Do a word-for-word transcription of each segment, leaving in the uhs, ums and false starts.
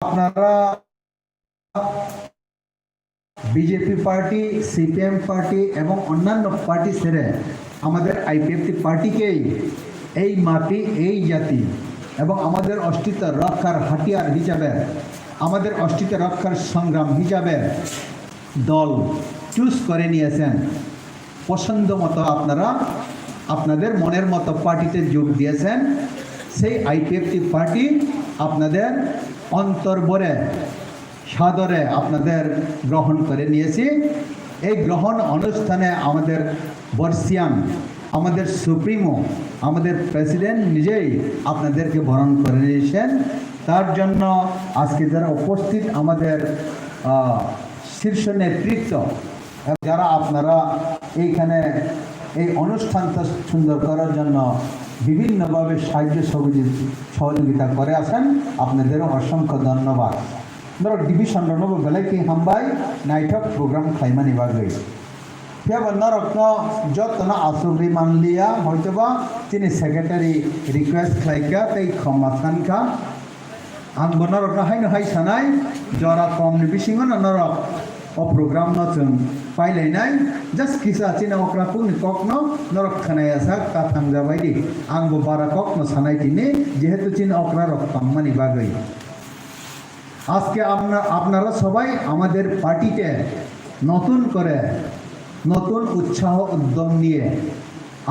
আপনারা BJP party, CPM party এবং অন্যান্য পার্টি ছেড়ে আমাদের আইপিএফটি পার্টিকেই এই মাটি, এই জাতি এবং আমাদের অস্তিত্ব রক্ষার হাতিয়ার হিসাবে, আমাদের অস্তিত্ব রক্ষার সংগ্রাম হিসাবে দল চুজ করে নিয়েছেন। পছন্দ মতো আপনারা আপনাদের মনের মতো পার্টিতে যোগ দিয়েছেন। সেই আইপিএফটি পার্টি আপনাদের অন্তর ভরে সাদরে আপনাদের গ্রহণ করে নিয়েছি। এই গ্রহণ অনুষ্ঠানে আমাদের বর্ষিয়ান, আমাদের সুপ্রিমো, আমাদের প্রেসিডেন্ট নিজেই আপনাদেরকে বরণ করে নিয়েছেন। তার জন্য আজকে যারা উপস্থিত আমাদের, আহ, শীর্ষ নেতৃত্ব, যারা আপনারা এইখানে এই অনুষ্ঠানটা সুন্দর করার জন্য বিভিন্নভাবে সাহায্য সহযোগি-, সহযোগিতা করে আছেন, আপনাদেরও অসংখ্য ধন্যবাদ। Norok division rokno bo belai khe hambai naithok program khlaimani bagwi. Phiya bo norokno jotono asugwi manliya, hoitoba chini secretary request khlaikha tei khoma sankha. Ang bo norokno haino hai sanai, jora komni bisingo no norok o program no chwng pailainai. Just kisa chini okra pungni kokno norok khwnaya sak ta thangjabai di. Ang bo bara kokno sanai tini, jehetu chini okra rok tongmani bagwi. আজকে আমরা, আপনারা সবাই আমাদের পার্টিতে নতুন করে, নতুন উৎসাহ উদ্যম নিয়ে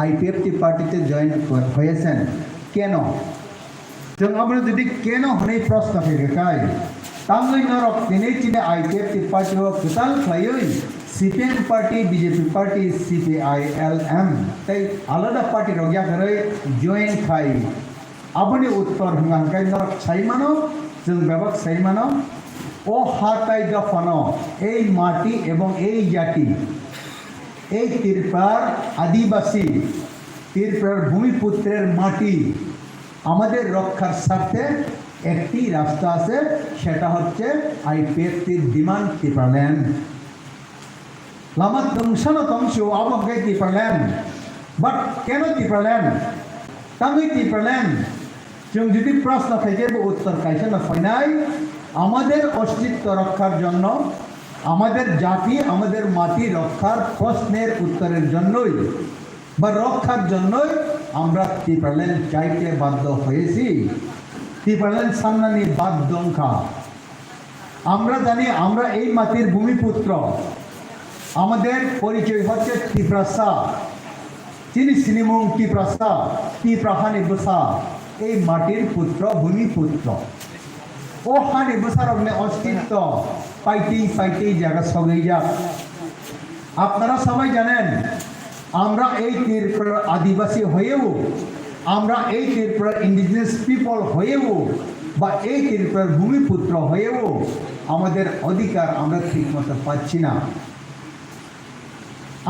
আইপিএফটি পার্টিতে জয়েন কর-, হয়েছেন। কেন? Chwng abono jodi keno hwnwi proshno khaikha khai, tangwi norok tini chini IPFT party o kwtal khlaiwi CPM party, BJP party, সিপিআইএলএম tei alada party rok yakarwi join khai. Aboni uttor hwnka hwnkhe norok sai mano, chwng bebak sai mano. O ha tai dophano, ei mati ebong ei jati, ei Tripura adibasi, Tripura bhumiputrer mati, আমাদের রক্ষার স্বার্থে একটি রাস্তা আছে, সেটা হচ্ছে আইপিএফটির ডিমান্ড টিপাল্যান্ড। Lama tungsano tongsio abo hwnkhe Tipraland. But keno Tipraland? Tangwi Tipraland? Chwng jodi proshno khaikhe bo uttor kaisa no phainai, আমাদের অস্তিত্ব রক্ষার জন্য, আমাদের জাতি, আমাদের মাটি রক্ষার প্রশ্নের উত্তরের জন্যই বা রক্ষার জন্যই আমরা টিপাল্যান্ড চাইতে বাধ্য হয়েছি। টিপাল্যান্ড সামনানি বাধ্য হংখা। আমরা জানি আমরা এই মাটির ভূমিপুত্র। আমাদের পরিচয় হচ্ছে Tiprasa. Chini sinimung Tiprasa, Tipra hani bwsa, ei matir putro, bhumi putro. O hani bwsarokni ostitto paitwi paitwi jaga sogwijak. আপনারা সবাই জানেন, আমরা এই ত্রিপুরার আদিবাসী হয়েও, আমরা এই ত্রিপুরার ইন্ডিজিনাস পিপল হয়েও বা এই ত্রিপুরার ভূমিপুত্র হয়েও আমাদের অধিকার আমরা ঠিকমতো পাচ্ছি না।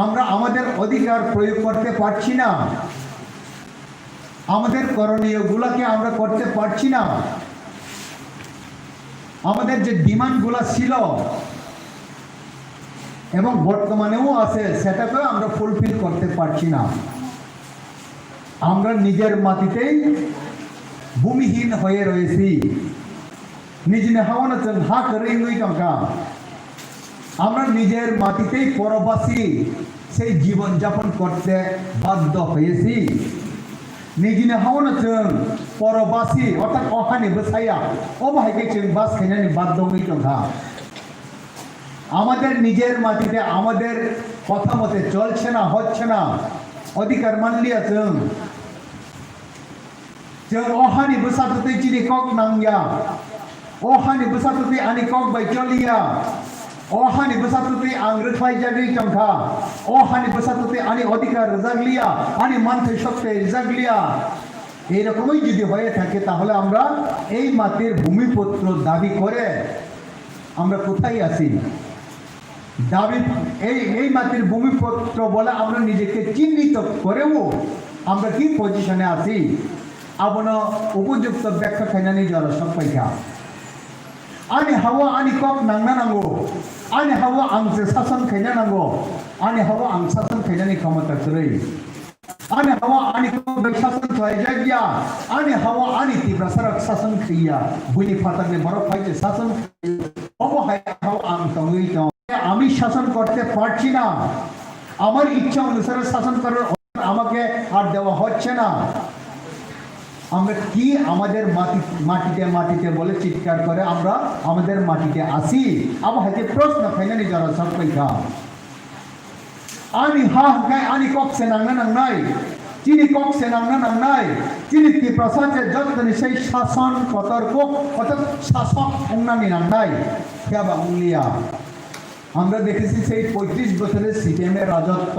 আমরা আমাদের অধিকার প্রয়োগ করতে পারছি না, আমাদের করণীয়গুলোকে আমরা করতে পারছি না। আমাদের যে ডিমান্ডগুলো ছিল এবং বর্তমানেও আছে, সেটাকেও আমরা ফুলফিল করতে পারছি না। আমরা নিজের মাটিতেই ভূমিহীন হয়ে রয়েছি। Nijini hawano chwng ha kwrwi wngwi tongkha. আমরা নিজের মাটিতেই পরবাসী সেই জীবন যাপন করতে বাধ্য হয়েছি। Nijini hawano chwng porobasi, orthat o hani bwsaya, omo hai khe chwng bas khainani baddo wngwi tongkha. আমাদের নিজের মাটিতে আমাদের কথা মতে চলছে না, হচ্ছে না, অধিকার মানলিয়া chwng. Chwng o hani bwsa twtwi chini kok nangya. O hani bwsa twtwi ani kok bai choliya. O hani bwsa twtwi ang rwkhlai jagwi tongkha. O hani bwsa twtwi ani odhikar rwjakliya, ani manthai sokte rwjakliya. Ei rokomoi jodi hoye thake, tahole amra ei matir bhumiputro dabi kore amra kothai achi? দাবি, এই, এই মাটির ভূমিপুত্র বলে আমরা নিজেকে চিহ্নিত করেও আমরা কি পজিশনে আছি, abono উপযুক্ত ব্যাখ্যা খাইনানি জরা সব পাইখা। Ani hawa ani kok nangna nango, ani hawa ang se sason khaina nango, ani hawa ang sason khainani khomota kwrwi. Ani hawa ani kok bai sason khlai jak ya. Ani hawa ani Tiprasa rok sason khai ya. Buini phatar ni borok phai se sason khai ya. Obo hai hawa ang tongwi tong. আমি শাসন করতে পারছি না, আমার ইচ্ছা অনুসারে শাসন করার আমাকে আর দেওয়া হচ্ছে না। আমরা কি আমাদের মাটি, মাটিতে মাটিতে বলে চিৎকার করে আমরা আমাদের মাটিতে আসি? Abo hai khe proshno khainani jora sak paikha. Ani ha hwnkhe ani kok se nangna nangnai, chini kok se nangna nangnai, chini Tiprasa se jotoni sei sason kotor kok, orthat sasok wngnani nangnai, phiya ba wngliya. আমরা দেখেছি সেই পঁয়ত্রিশ বছরের সিপিএম এর রাজত্ব,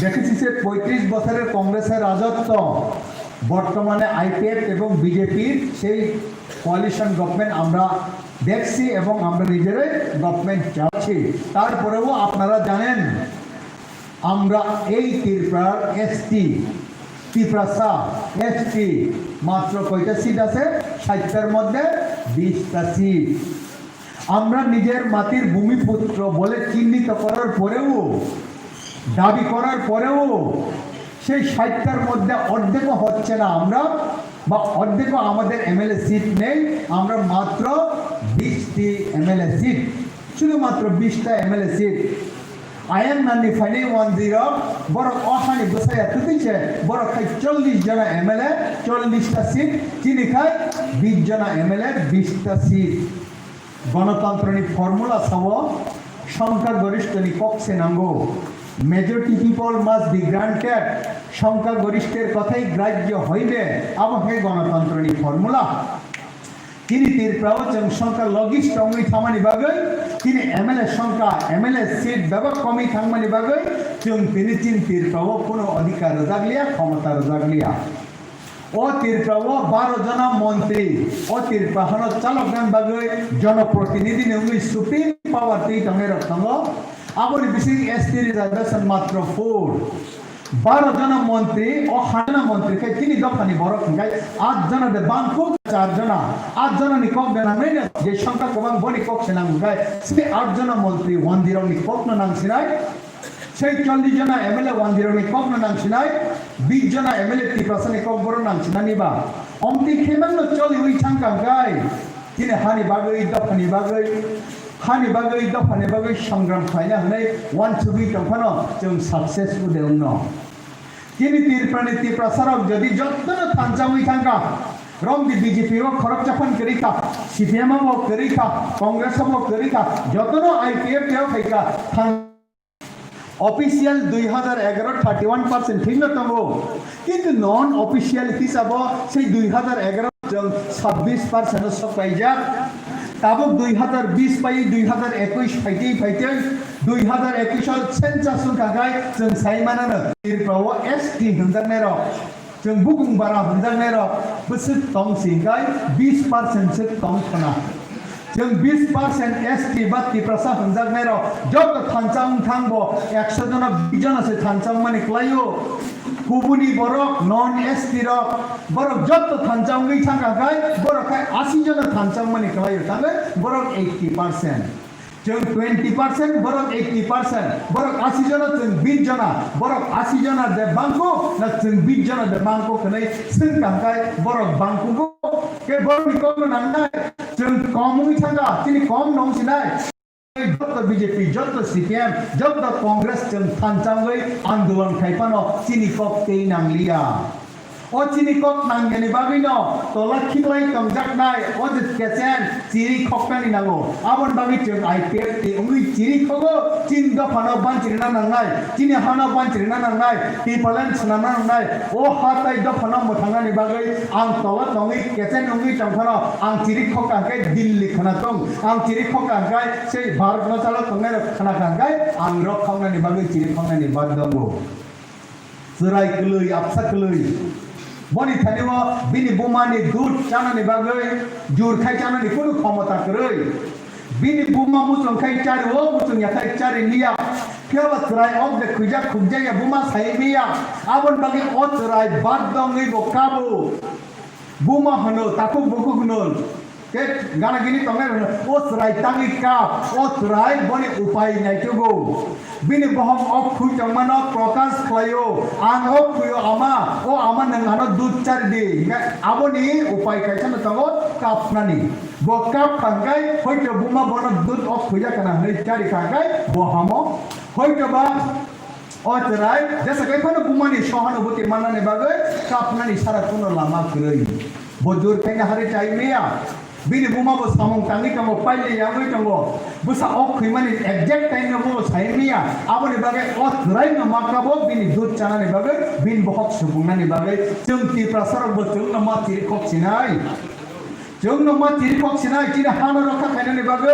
দেখেছি সেই পঁয়ত্রিশ বছরের কংগ্রেসের রাজত্ব, বর্তমানে আইপিএফ এবং বিজেপির সেই কোয়ালিশন গভর্নমেন্ট আমরা দেখছি এবং আমরা নিজেরাই গভর্নমেন্ট চালাচ্ছি। তারপরেও আপনারা জানেন, আমরা এই ত্রিপুরার এসটি, তিপ্রাসা এসটি মাত্র কয়টা সিট আছে? ষাটটার মধ্যে বিশটা সিট। আমরা নিজের মাটির ভূমিপুত্র বলে চিহ্নিত করার পরেও, দাবি করার পরেও সেই ষাটটার মধ্যে অর্ধেকও হচ্ছে না আমরা, বা অর্ধেকও আমাদের এমএলএ সিট নেই। আমরা মাত্র বিশটি এমএলএ সিট, শুধুমাত্র বিশটা MLA seat. Ayang nani phainai wanjwi rok, borok o hani bwsaya twtwi se, borok khai chollish jona MLA, chollish ta seat, chini khai বিশ jona এমএলএ, বিশ ta seat. গণতন্ত্রনি formula sao, সংখ্যাগরিষ্ঠনি kok se nango। Majority people must be granted, সংখ্যাগরিষ্ঠের কথাই গ্রাহ্য হইবে, abo hai গণতন্ত্রনি formula. Chini Tripura o chwng songkha logist wngwi thangmani bagwi, chini M L A songkha, M L A seat bebak komwi thangmani bagwi, chwng tini chini Tripura o kunu odhikar rwjakliya, khomota rwjakliya. O Tripura o baro jona montri, o Tripura hano chaloknani bagwi jonoprotinidhi ni wngwi supreme power twi tongnairok tongo. Aboni bising S T reservation matro four. Baro jona montri, o hana montri khe chini dophani borok hwnkhe at jona de bangkuk char jona, at jona ni kok de nangnai na je songkha kwbang boni kok se nang hwnkhe, se at jona montri wanjwi rok ni kok no nang sinai, sei chollish jona M L A wanjwi rok ni kok no nang sinai, bish jona M L A Tiprasa ni kok boro nang sinani ba, omtwi khe mang no choli wi thang kang kai. Chini hani bagwi, dophani bagwi, hani bagwi, dophani bagwi songram khlaina hwnwi uansugwi tongphano chwng successful de wngno. Chini Tripura ni Tiprasa rok jodi jotono thansa wngwi thangkha, romdi B J P o khoroksa phano kwrwi kha, C P M o bo kwrwi kha, Congress o bo kwrwi kha, jotono I P F T o khaikha, than- Official dui hazar egaro thirty one percent thikno tongo, kintu non official hisabo sei dui hazar egaro chwng sabbish percent o sok paijak. Tabuk dui hazar bish pai dui hazar ekush phaitwi phaitwi dui hazar ekush o census wngkha khai chwng sai manano Tripura o S T hwnjaknairok. Chwng bukung bara hwnjaknairok bwswk tong si hwnkhe bish percent swk tong khna. Chwng bish percent S T ba Tiprasa hwnjaknairok joto thansa wng thang bo ekso jona bish jona se thansa wngmani kwlaio. Kubuni borok non S T rok borok joto thansa wngwi thang kha khai borok khai ashi jona thansa wngmani kwlaio, tangwi borok eighty percent. Chwng twenty percent, borok eighty percent, borok ashi jona, chwng bish jona, borok ashi jona de bangkuk, na chwng bish jona de bangkuk hwnwi swng kha khai borok bangkugo, khe borokni kokno nangnai, chwng kom wngwi thangkha, chini kom nong sinai. Joto B J P, joto C P M, joto Congress chwng thansa wngwi andolon khai phano chini kok tei nangliya. O chini kok nangnani bagwino tola khiklai tongjaknai o je kechen chiri khoknani nango. Aboni bagwi chwng I P F T wngwi chiri khogo, chini dophano banchirina nangnai, chini hano banchirina nangnai, tipalan swnamna nangnai. O ha tai dophano mwthangnani bagwi ang tola tongwi kechen wngwi tongphano ang chiri khokha hwnkhe Delhi khna tong, ang chiri khokha hwnkhe sei Bharat no chalo tongnairok khna kha hwnkhe ang rok khoknani bagwi chiri khoknani bad tongo. Chwrai kwlwi, apsa kwlwi. Boni thani o bini buma ni dud chanani bagwi jur khai chanani kunu khomota kwrwi. Bini buma muchung khai chari o, muchung ya khai chari niya. Phiya ba chwrai ok de khwijak khukjak ya buma sai niya. Aboni bagwi o chwrai bad dongwi bo kabo. Buma hwno, takhuk bukhuk hwno. Khe gana gini tongnai rok, o chwrai tangwi kap, o chwrai boni upai naitugo. Bini bohok o khwi tongmano prokash khlaio, ang o khwio ama, o ama nwng ano dud chari di. Hinkhe aboni upai kaisa no tongo kapnani. Bo kap thangkhai, hoito buma bono dud o khwija kana hwnwi chari thangkhai, bo hamo. Hoito ba o chwrai, jesa kai phano bumani sohano buti mannani bagwi kapnani sara kuno lama kwrwi. Bo dur khaina hari chai maya. Bini buma bo samung tangwi tongo, paile yangwi tongo. Bwsa o khwimani exact time no bo sai maya. Aboni bagwi o chwrai no makabo bini dud chanani bagwi, bini bohok supungnani bagwi. Chwng Tiprasa rok bo chwng no ma chiri kok sinai. Chwng no ma chiri kok sinai, chini hano rokha khainani bagwi,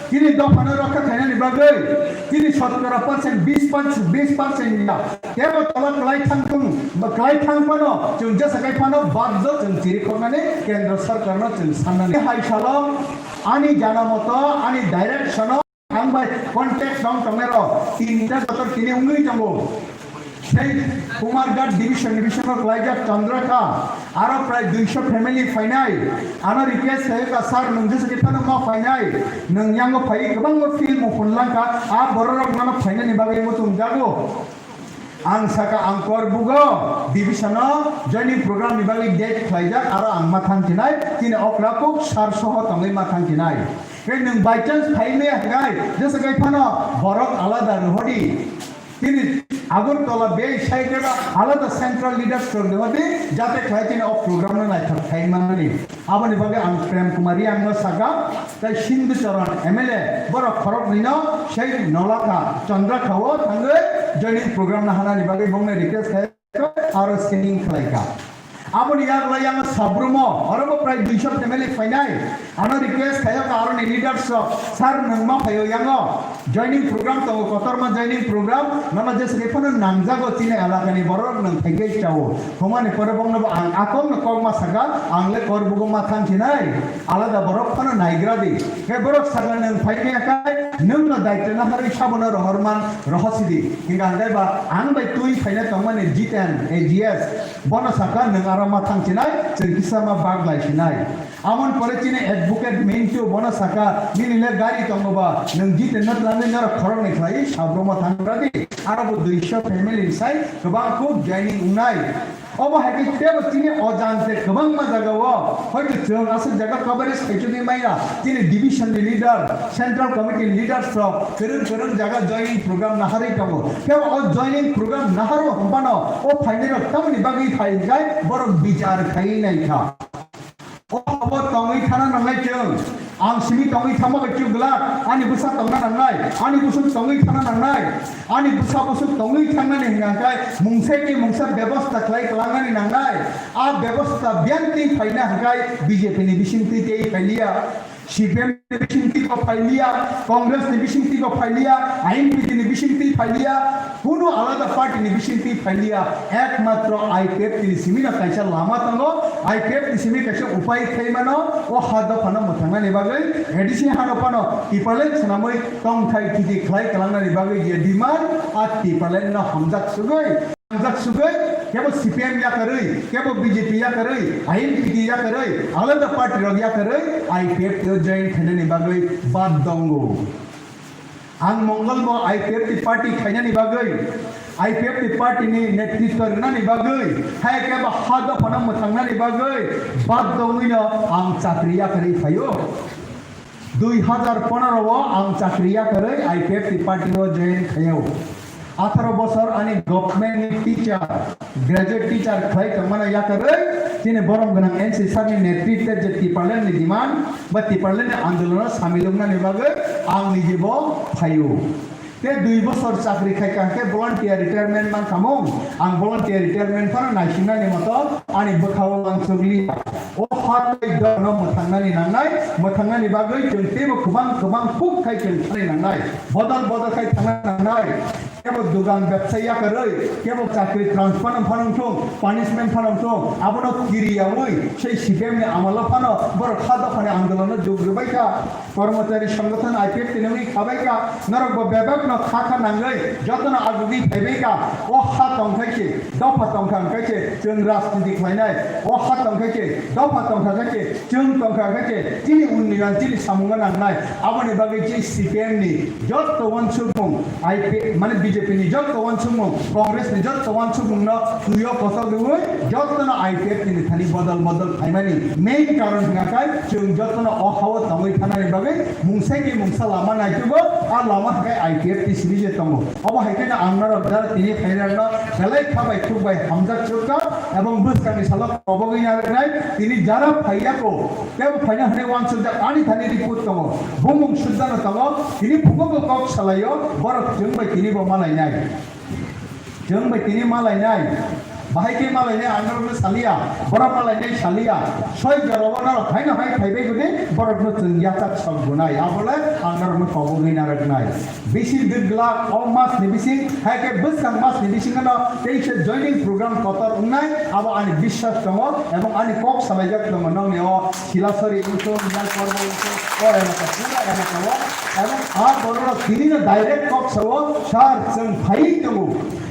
chini dophano rokha khainani bagwi, chini shotkora percent, bis percent, bis percent ya. Tebo tola kwlai thang thung, ba kwlai thang phano, chwng jesa kai phano baddo chwng chiri khoknani kendro sarkarno chwng sannani. Hai salo ani jana moto, ani direction o ang bai contact dong tongnai rok tinta joto tini wngwi tongo. Sei Kumarghat division, division o klaijak Chandrakha, aro prai duisho family phainai. Ano request khayo ka, "Sir, nwng jesa khe phano ma phainai, nwng yango phai kwbangma film o phunlangkha, a bororok nono phainani bagwi muchung jago." Ang saka ang Korbugo division o joining program ni bagwi date khlaijak, aro ang ma thang chinai, chini okra kuk sir soho tongwi ma thang chinai. Khe nwng by chance phai maya hwnkhe, jesa kai phano borok alada rwhodi. Chini Agartala bei side o alada central leaders rok rwhodi, jate khlai chini o program no naithok khai manani. Aboni bagwi ang Prem Kumar Reang no saka, tei Sindhu Charan M L A, borok khoroknwi no sei Nolakha, Chandrakha o thangwi joining program no hanani bagwi bongni request khai aro singing khlai kha. Aboni yagulo yang sabrumo, oro bo prai duisho family phainai. Ano request khayo ka aroni leaders rok, "Sir, nwng ma phaio yango? Joining program tongo, kotorma joining program, nono jesa khe phano nangjago chini elakani borok nwng phaikhe chao." Thumani pore bongno bo ang akongno kokma saka, "Ang le Korbugo ma thang chinai, alada borok phano naigra di." Khe borok saka, "Nwng phai khe kai, nwng no daitwna harwi sabono rohorman rohosidi." Hinga hwnkhe ba ang bai twi phaina tongmani Jiten, A G S, bono saka, "Nwng aro ma thang chinai, chwng kisa ma bag lai sinai." Amon pore chini advocate Mintu bono saka, "Nini le gari tongo ba, nwng Jiten no twlangwi norok khoroknwi khlai sabrumo thang gra di." Aro bo duisho family ni sai kwbang kuk joining wngnai. Obo hai khe tebo chini ojang se kwbangma jaga o, hoito chwng aswk jaga coverage khaitugwi maya, chini division ni leader, central committee leaders rok kwrwng kwrwng jaga joining program naharwi tongo. Tebo o joining program naharwi hwnphano o phainai rok tamoni bagwi phai hwnkhe borok bichar khaiwi naikha. O obo tongwi thana nangnai chwng. Ang simi tongwi thangma bai chwng glak. Ani bwsa tongna nangnai. Ani bwswk tongwi thana nangnai. Ani bwsa bwswk tongwi thangnani hwnka khe mungsa khe mungsa bebosta khlai kwlangnani nangnai. A bebosta biyang twi phaina hwnkhe B J P ni bisingtwi tei phailiya. C P M ni bisingtwi bo phailiya. Congress ni bisingtwi bo phailiya. I N P T ni bisingtwi phailiya. Kunu alada party ni bisingtwi phailiya, ekmatro I P F T ni simi no kaisa lama tongo, I P F T ni simi kaisa upai khaimano, o ha dophano mwthangnani bagwi, A D C hano phano Tipraland swnamwi tongthai thiti khlai kwlangnani bagwi je demand, a Tipraland no hamjak sugwi, hamjak sugwi, kebo C P M yakarwi, kebo B J P yakarwi, I N P T yakarwi, alada party rok yakarwi, I P F T o join khainani bagwi bad tongo. Ang Mongol bo I P F T party khainani bagwi, I P F T party ni netritwa rwnani bagwi, hai khe bo ha dophano mwthangnani bagwi, bad dongwino ang chakri yakarwi phaio. Dui hazar pondro o ang chakri yakarwi I P F T party o join khaio. Atharo bosor ani government ni teacher, graduate teacher khlai tongmani yakarwi, chini borom gwnang N C sir ni netritwe je Tipraland ni demand ba Tipraland ni andolon o samil wngnani bagwi ang nije bo phaio. Tei dui bosor chakri khai kha khe volunteer retirement man khamung, ang volunteer retirement phano naisingnani moto ani bwkhao ang chukliya. O ha tei dono mwthangnani nangnai, mwthangnani bagwi chwng teibo kwbang kwbang khuk khai chwng thangna nangnai, bodol bodol khai thangna nangnai. kebo dogan bebsa yakarwi, kebo chakri transfer no phanang thung, punishment phanang thung, abono kiriyaui sei C P M ni amalo phano borok ha dophani andolono jug rwbai kha. Kormochari songothon I P F T ni wngwi khabai kha, norok bo bebak no kha kha nangwi jotono agugwi phaibai kha. O ha tongthai se, dopha tongkha hwnkhe se chwng rajniti khlainai. O ha tongthai se, dopha tongkha khe se chwng tongkha khe se chini unniyon, chini samungo nangnai. Aboni bagwi chini C P M ni jotto uansukmung, I P, mane B J P ni jotto uansukmung, Congress ni jotto uansukmung no tuio kotok rwui jottono I P F T ni thani bodol bodol khaimani main karon hwnkha khe chwng jottono o hao tongwi thanani bagwi mungsa khe mungsa lama naitugo, a lama hwnkhe I P F T simi je tongo. Obo hai kheno ang norok jara tini phairokno belai kha bai khuk bai hamjak chukha, ebong bwskangni salo kobogwi narwknai tini jara phaiya ko. Tebo phaina hwnwi uansukjak ani thani report tongo, bumung sujano tongo, tini phungo bo kok salaio, borok chwng bai tini bo malainai. Chwng bai tini malainai, bahai khe malainai ang norokno salia, borok malainai salia, soi jorao norok haino hai phaibai gudi, borokno chwng yachak sok gunai, abole ang norokno kobogwi narwknai. Bisi dwglak o mas ni bising, hai khe bwskang mas ni bising ano teisa joining program kotor wngnai, abo ani biswas tongo, ebong ani kok salaijak tongo, nongni o Silasori wngthung, Yalkorbo wngthung, o elaka, pura elaka o, ebong a borok tini no direct kok sao, sir, chwng phaiwi tongo,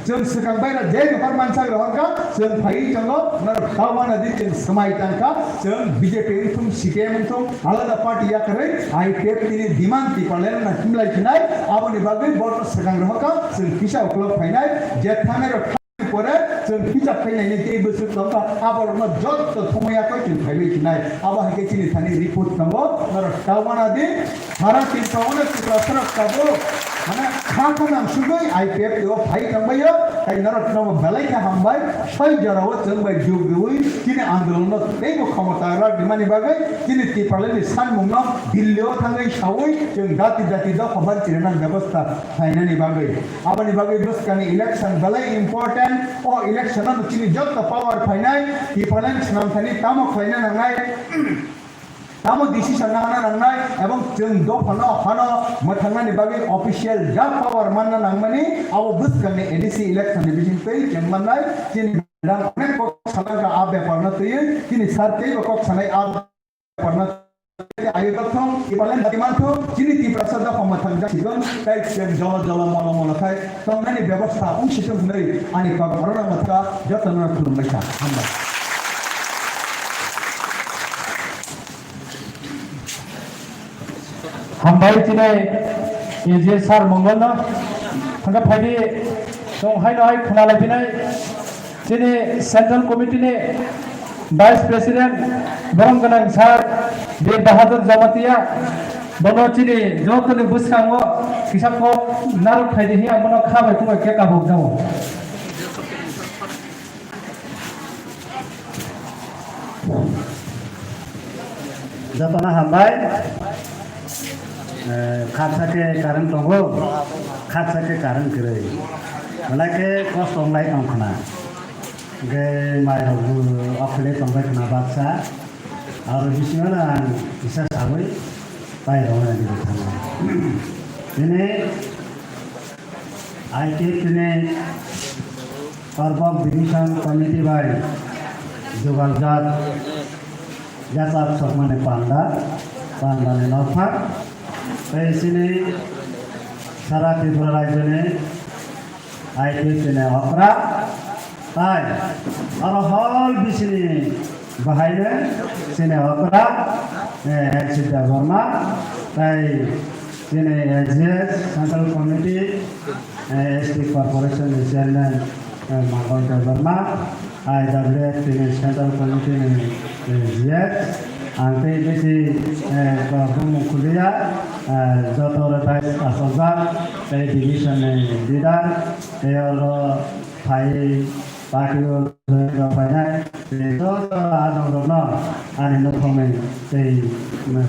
chwng swkang bai no je rohor mansak rohor kha, chwng phaiwi tongo, norok tamo na di chwng swmai tang kha, chwng B J P wngthung, C P M wngthung, alada party yakarwi I P F T ni demand Tipraland no himlai khinai, aboni bagwi borok swkang rohor kha, chwng kisa uklok phainai, je thanai rok thani pore chwng kisa phainai ni tei bwswk tong kha, aborok no jotto thumwi yakarwi chwng phaiwi khinai, abo hai khe chini thani report tongo, norok tamo na di, sara Tripura o no Tripura sorok tabuk, mane kha kha nang sugwi I P F T o phai tongbaio, tai norok no belai khe hambai, soi jorao chwng bai jug rwui chini andolon no teibo khomota rwmani bagwi chini Tipraland ni sanmung no Delhi o thangwi saui chwng jati jati dopha ban chirina bebosta khlainani bagwi. Aboni bagwi bwskangni election belai important, o election o chini jotto power phainai, Tipraland swnamthani tamo khlaina nangnai, tamo decision nana nangnai, ebong chwng dophano hano mwthangnani bagwi official ja power manna nangmani, abo bwskangni A D C election ni bising twi chwng mannai, chini madam onek kok salangka a bepar no twiwi, chini sir teibo kok sanai a bepar no twiwi, ayo dophano, Tipraland jati manthung, chini Tiprasa dopha mwthang ja sigwn, tei chwng jolo jolo molo molo khai tongnani bebosta wng situng hwnwi ani kok aro no mwthang jotono khulumbai kha. Hambai. Hambai chini A G S sir Mongol no. Hwnkhe phaidi chwng haino hai khwnalaiphinai chini Central Committee ni Vice President borom gwnang sir Bir Bahadur Jamatia, bono chini jotoni bwskango kisa kok narwk phaidi hiya bono kha bai khuk bai khe kabuk jago. Jotono hambai. Eh, khaksa khe current tongo, khaksa khe current kwrwi. Belai khe kosto wnglai tong khna. Hwnkhe mai rok bo okhwlai tong bai khna baksa. Aro bisingo no ang kisa sagwi tai rok no nini thangwi. Bini I T F T ni Korbok Division Committee bai jugal jak yachak sokmani panda, pandani nokphar, tei chini sara Tripura rajyoni I T F T ni okra, tai aro hol bisini bahaino chini okra, eh, N C Debbarma, tai chini A G S Central Committee, eh, S T Corporation ni Chairman, eh, Mangol Debbarma, I W F T ni Central Committee ni, eh, G F, ang tei bisi, eh, bumung kuliya, eh, joto rwtai achajak, tei division ni leader, tei oro phai party o join rok phainai, tei joto adong rokno ani nukhungni tei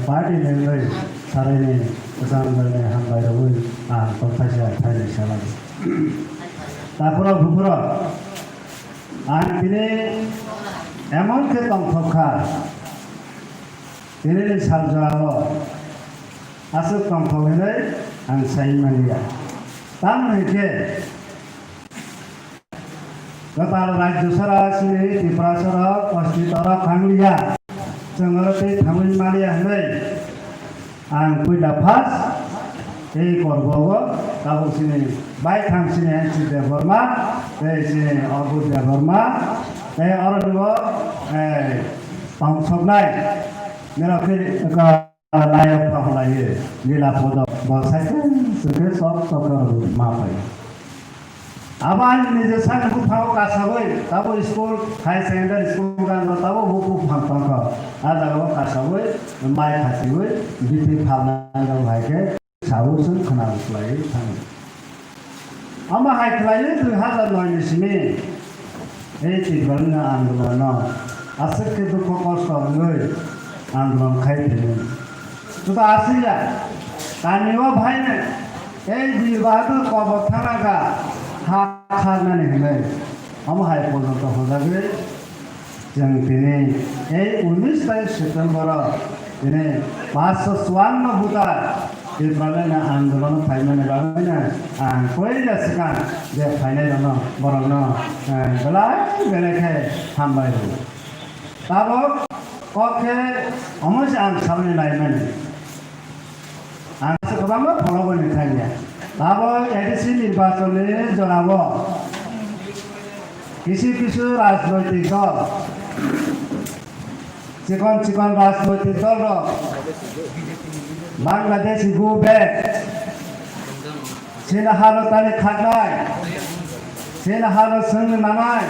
party ni wngwi saraini kwcham belai hambai rwui ang tongthaisa thaini salai. Takhurok bukhurok, ang tini emon khe tongthok kha, tini ni sal jora o aswk tongthok hinwi ang sai manliya. Tamoni khe Kwtal rajyo sara chini Tiprasa rok ostito rok khangliya. Chwng oro tei thangwi maliya hwnwi ang puila first tei korbogo tabuk chini baithang chini N C Debbarma tei chini Abhut Debbarma tei oro nugo, eh, tongsoknai nirok khe ka-, nayok pahlaye lila podo bo saikhe chwngkhe sok sok ma pai. Abo ani nije sakni buphango kasawi, tabo school, higher secondary school gango tabo bo buphang tongkha. A jagao kasawi, mai khasiwi, biti phalnai rok hai khe sawi chwng khna khlaiwi thango. Omo hai khlaiwi dui hazar noi ni simi, ei Tiprani andolonno aswk khe dukho kosto wngwi andolon khai phaiwi. Juda aswk ya, kami o bhaino, ei Bir Bahadur kobor thana ga ha kharnani hwnwi. Omo hai porjonto hojagwi chwng tini ei unis tarik September o tini paanch sho chuanno buta Tipralani andolon phaimani bagwino ang koila swkang je phainai rokno borokno, eh, belai belai khe hambai rw. Tabok kok khe omo se ang salni naimani. Ang se kwbangma pholo bo ni thangya. Tabok A D C nirbachon ni jorao kisu kisu rajnoitik dol, chikon chikon rajnoitik dol rok Bangladesh go back, chini hano tani khaknai, chini hano chwngno nanai,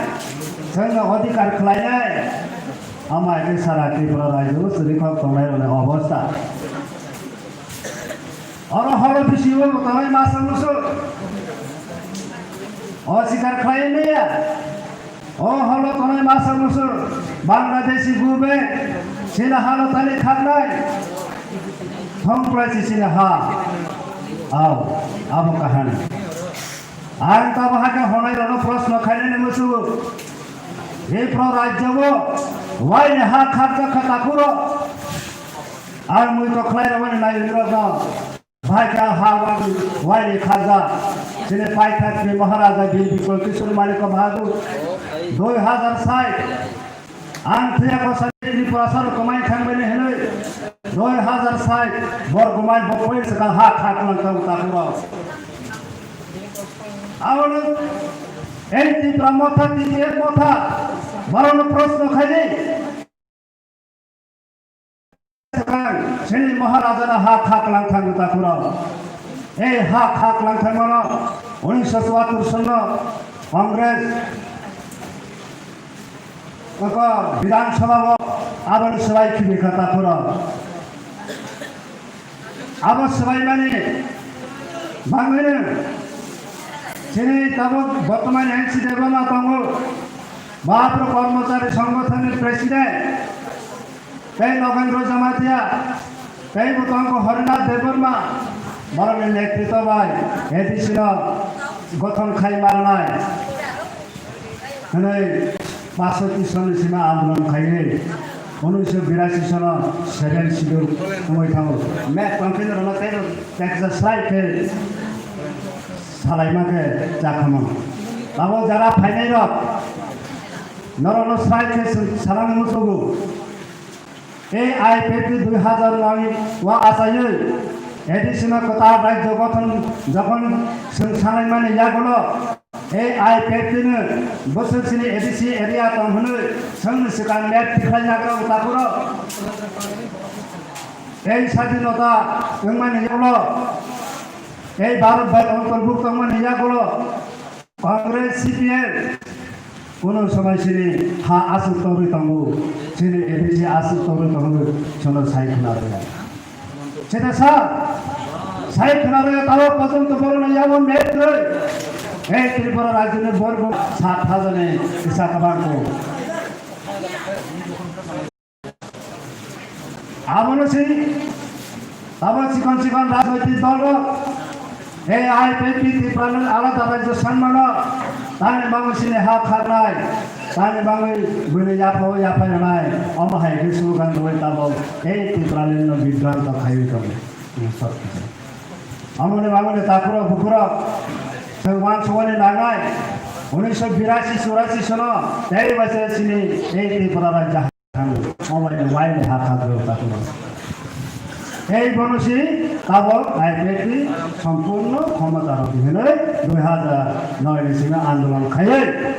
chwngno odhikar khlainai, ama khe sara Tripura rajyo o chwrwi khok tongnai rokni obostha. Oro horo bisi o tongnai masa musu. Oswikar khlai maya. O holo tongnai masa musu Bangladeshi gube sini halo tani khaknai. Thong prai si sini ha. Au, abo kahani. Ang tabo hakhe honai rano proshno khainani musu. Ei pro rajyo o waini ha khakjak kha takuro. Ang mui to khlai rwmani nai rokno. Bhai ka ha wang wai ni khaja. Sini paithak ni Maharaja Bir Bikram Kishore Manik Bahadur. Dui hazar sai. Ang thia ko sari ni prasar komai thang bani henoi. Dui hazar sai. Bor komai bokoi se ka ha khak lang tang ta pura. Awono ei Tipra motha, T P F motha. Barono proshno khaini. Chini Maharajana ha khak lang thang ta pura. Ei ha khak lang thang mano unisho chuattur sonno Congress koko Bidhan Sabha bo aboni swbai khibi kha ta pura. Abo swbai mani bangwino chini tabuk bortoman N C Debbarma tongo. Bapro Kormochari Songothonni President tei Nogendro Jamatia tei bo tongo Harinath Debbarma, borokni netrito bai A D C no gothon khai marnai. Hwnwi pasoti sonni sima andolon khaiwi unisho birasi sono seven schedule wngwi thango. Mek tongphini rwna tei teksa slai khe salaima khe chakhamung. Abo jara phainai rok norokno slai khe swng salangni musugo. A I P F T dui hazar noi o achaiwi A D C no kwtal rajyo gothon jokhon swng salaimani yagulo A I P F T no bwswk sini A D C area tong hwnwi swngni swkang map tikhlai nagra o takhuro. Tei sadinota wngmani yagulo tei Bharat bai ontorbukto wngmani yagulo Congress, C P M, kuno somoi sini ha aswk tongwi tongo, sini A D C aswk tongwi tongo, sono sai khna rwya. Sini sa, sai khna rwya, tabo pojonto borokno yabo metroi. Ei Tripura rajyoni borok sat hajani kisa kwbang kho. Abono se abo chikon chikon rajnoitik dol rok A I P F T Tripura no alada rajyo sanmano tani bangwi sini ha kharnai, tani bangwi bini yapha yapha yanai, omo hai khe slogan rwui tabok ei Tripura no bibranto khaiwi tongo. Amoni mamoni takhurok bukhurok, chwng uansukmani nangnai. Unisho birasi churasi sono tei baise chini ei Tripura rajya thangwi obai ni wai ni ha kha gro ta kuno. Ei bono si tabok I P F T ni sompurno khomota rok hinwi dui hazar noi ni simi andolon khaiwi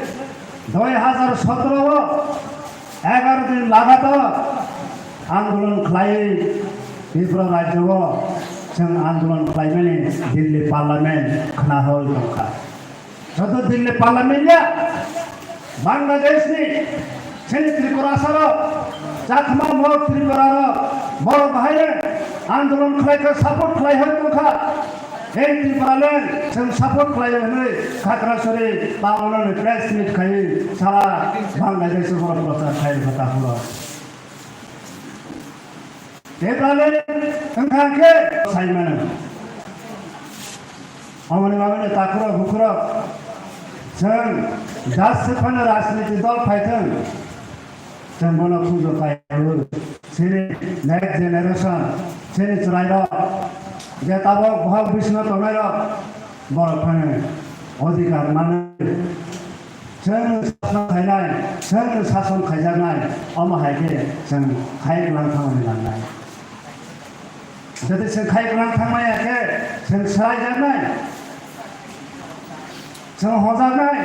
dui hazar sotro o egaro din lagatar andolon khlaiwi Tripura rajyo o chwng andolon khlaimani Delhi parliament khna hoi tongkha. Joto Delhi parliament ya Bangladesh ni chini Tripura saro Chakma mo Tripura ro borok bahai andolon khlai kha support khlai hoi tongkha. Ei Tripura le chwng support khlai hwnwi Khagrasori town ni press meet khai sara Bangladesh borok prochar khai kha ta horo. Tebrale wngkha khe saimano. Omoni mamani takhurok bukhurok chwng das se phano rajniti dol phaithwng. Chwng bono pujo kaiwi chini next generation chini chwrairok je tabok bohok bisino tongnairok borok phano odhikar manwi. Chwng sason khainai, chwng sason khaijaknai, omo hai khe chwng khai kwlang thangmani nangnai. Jodi chwng khai kwlang thangmaya khe chwng swraijaknai, chwng hojaknai.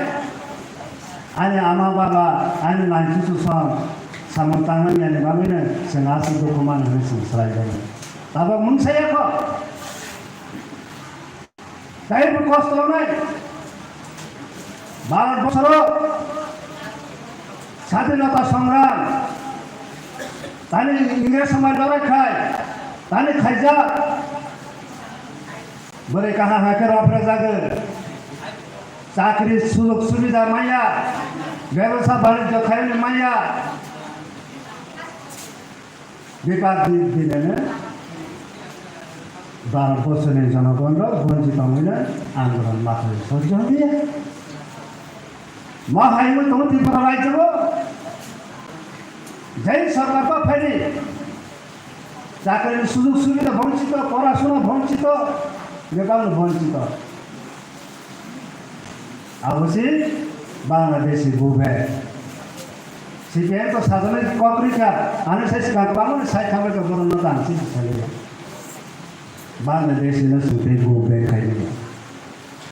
Ani ama baba, ani nai chuchu song samung tangmani bagwino chwng aswk dukhu mano hwnwi chwng swraijaknai. Tabok mungsa ya kho. Taibo kosto wngnai. Bharat bosoro sadhinota songram, tani Ingres samai lorai khai, tani khaijak. Bwrwi kaha hakhe rophre jagwi. Chakri sujog subida maya, bebsa banijyo khaini maya. Bebak di-, dinene Bharat borsoni jonogonrok bonchit tongwino andolon mathai sojjo wngya. Ma hai wngwi tongo Tripura rajyo o. Jai sarkar ba phaidi. Chakrini sujog subida bonchito, porasona bonchito, bebakno bonchito. Abo si Bangladeshi go back. C P M to sajaknai kok rikha, ano sai swkang kwbangma sai thangbai kha borokno tang si sali. Bangladeshi no swngwi go back khai di.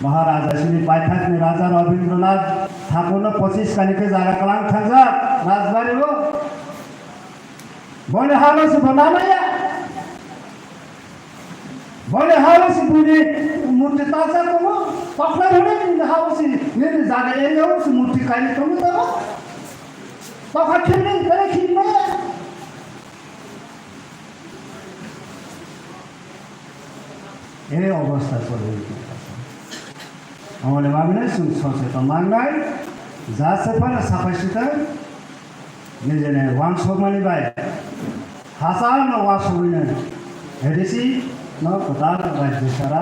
Maharaja sini paithakni Raja Rabindranath Thakurno pochis kani khe jaga kwlang thangjak Rajbari o. Boni halo si bo namaya. Boni halo si buni murti tacha tongo. Tokhlai hwnwi bini halo si nini jaga area o si murti kainwi tongo tamo. Tokha khimni tare khimni. Ei obostha choli tongkha. Amoni bagwino chwng soseto mangnai, ja se phano saphai sithang, nijini uansukmani bai hachal no uansugwino A D C no kwtal rajya sara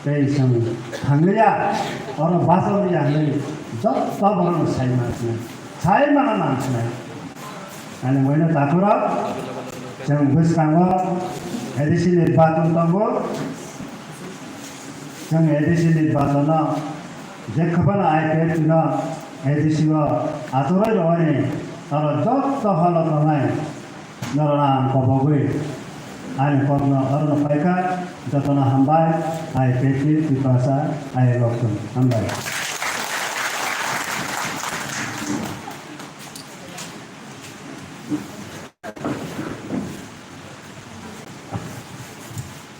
tei chwng thanglia, oro bachok ya hinwi jotto borokno sai mansinai. Sai mana nang sinai. Ani boino takhurok, chwng bwskango A D C ni baton tongo. Chwng A D C ni batono je khobano I P F T no A D C o achoroi rwani oro jotto holo tongnai norokno ang kobogwi ani kokno orono paikha. Jotono hambai, I P F T Tiprasa, I L O K. Hambai.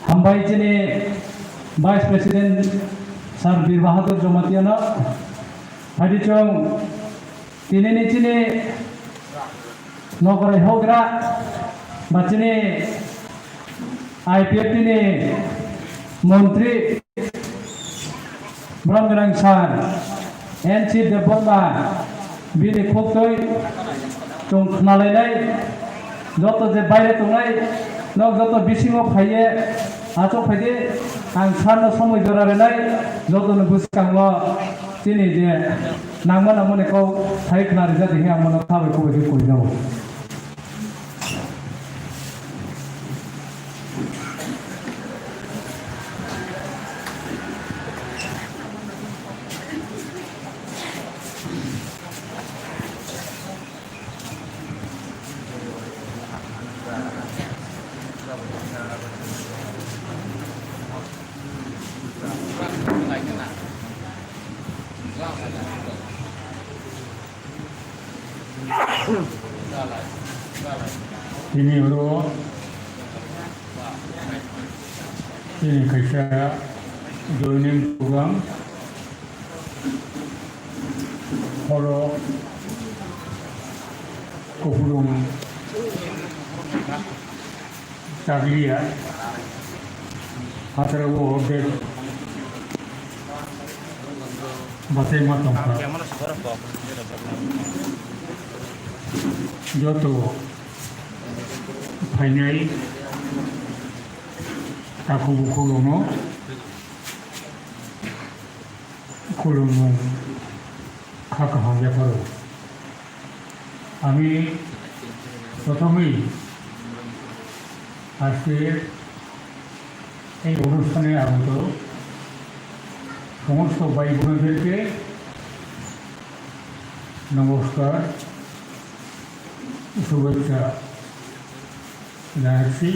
Hambai chini Vice President Sir Bir Bahadur Jamatia no. Phaidi chwng tini ni chini nokrai hogra ba chini I P F T ni montri Bromgwnang sir, N C Debbarma, bini khuktwi chwng khnalainai, joto je baire tongnai, nok joto bisingo phaiye, achuk phaidi, ang sir no somoi jora rinai, joto ni bwskango chini je nangma nangmani kok phai khna rijak hinwi ang bono kha bai kok bai khe koi jago. Tini oro chini kaisa joining program, oro kupulung chakliya, hathara o ordek bachai ma tongkha. Joto phainai takhuk bukhuk rokno khulumung kha kaham yapharo. আমি প্রথমেই আজকের এই অনুষ্ঠানে আগত সমস্ত ভাই বোনেদেরকে নমস্কার, শুভেচ্ছা জানাচ্ছি।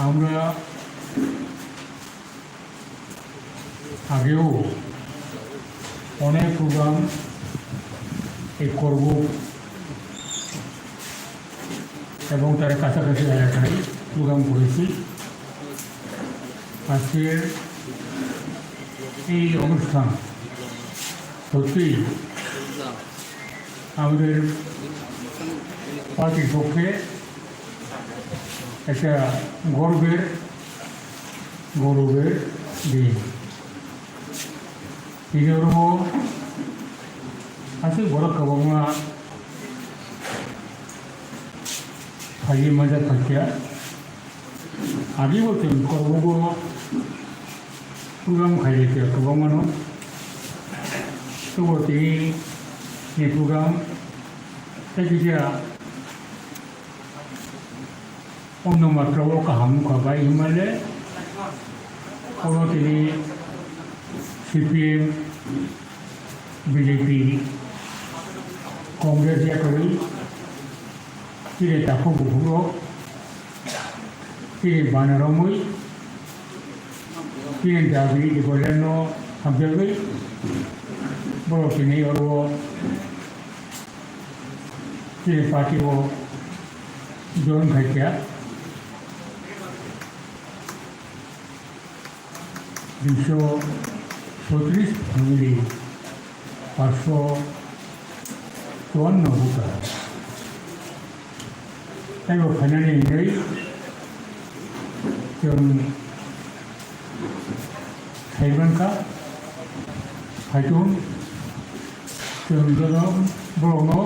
আমরা আগেও অনেক প্রোগ্রাম এই করব এবং তার কাছাকাছি এলাকায় প্রোগ্রাম করেছি। আজকের এই অনুষ্ঠান সত্যি আমাদের পার্টির পক্ষে একটা গর্বের, গৌরবের দিন। Tini oro aswk borok kwbangma phaiwi manjak phaikha. Agi bo chwng Kokborok program khaijak ya kwbangmano. Tei bo tini ni program tei kisa onno matra o kaham wngkha bai himalai oro tini C P M, B J P, Congress yakarwi chini takhuk bukhuk rok chini bana romwi chini dabi Tigoland no hamjagwi borok tini oro chini party o join khaikha. Duiso chotris family, paanch sho chuanno voter. Tei bo phainani hwnwi chwng sai mankha, phaithung, chwng joto borokno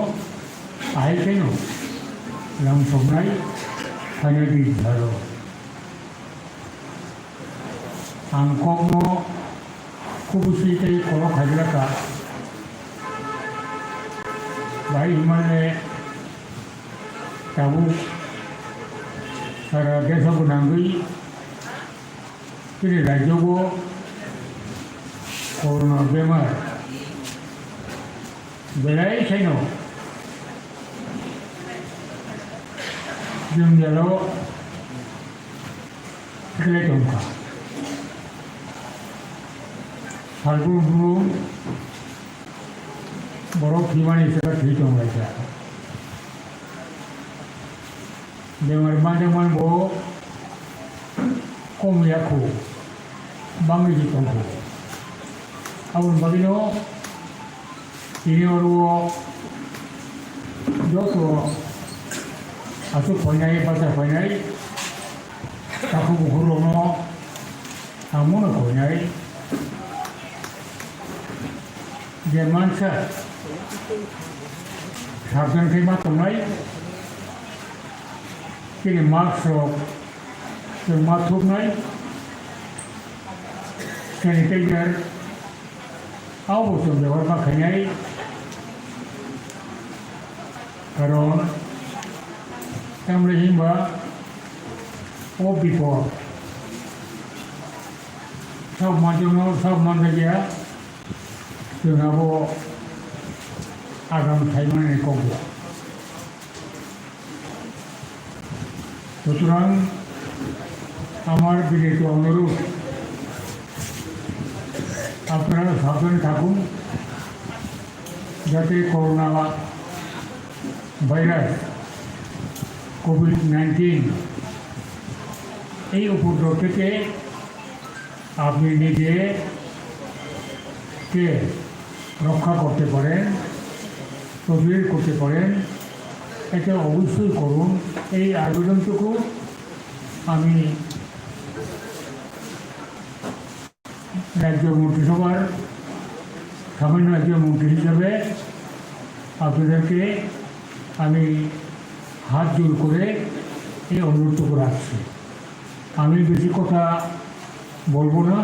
ahai kheno lam soknai phainani jora. Ang kokno kubui swi tei kolok khaijak kha. Bai hwnmale tabuk sara desh o bo nangwi chini rajyo o corona bemar belai khaino jwngjalo Kwlai tongkha. Salbrum brum borok thwimani saka thwi tonglaijak. Bemar manjakmani bo kom ya kho, bangwi se tongkho. Aboni bagwino Tini oro o joto aswk phainai, bacha phainai, takhuk bukhuk rokno ang mano phainai. Je mansa sabdan khe ma tongnai, chini mask rok chwng ma thupnai, sanitizer, Abo chwng bebak ma khainai, karon tamle hinba o bipod sab manjak no sab manjak ya, chwng abo agam saimani kok ya. সুতরাং আমার বিনীত অনুরোধ, আপনারা সাবধানে থাকুন, যাতে corona virus, Covid nineteen, এই উপদ্রব থেকে আপনি নিজেকে রক্ষা করতে পারেন, প্রতিরোধ করতে পারেন, এটা অবশ্যই করুন। এই আবেদনটুকু আমি রাজ্য মন্ত্রিসভার সামান্য একজন মন্ত্রী হিসাবে আপনাদেরকে আমি হাত জোড় করে এই অনুরোধটুকু রাখছি। আমি বেশি কথা বলবো না,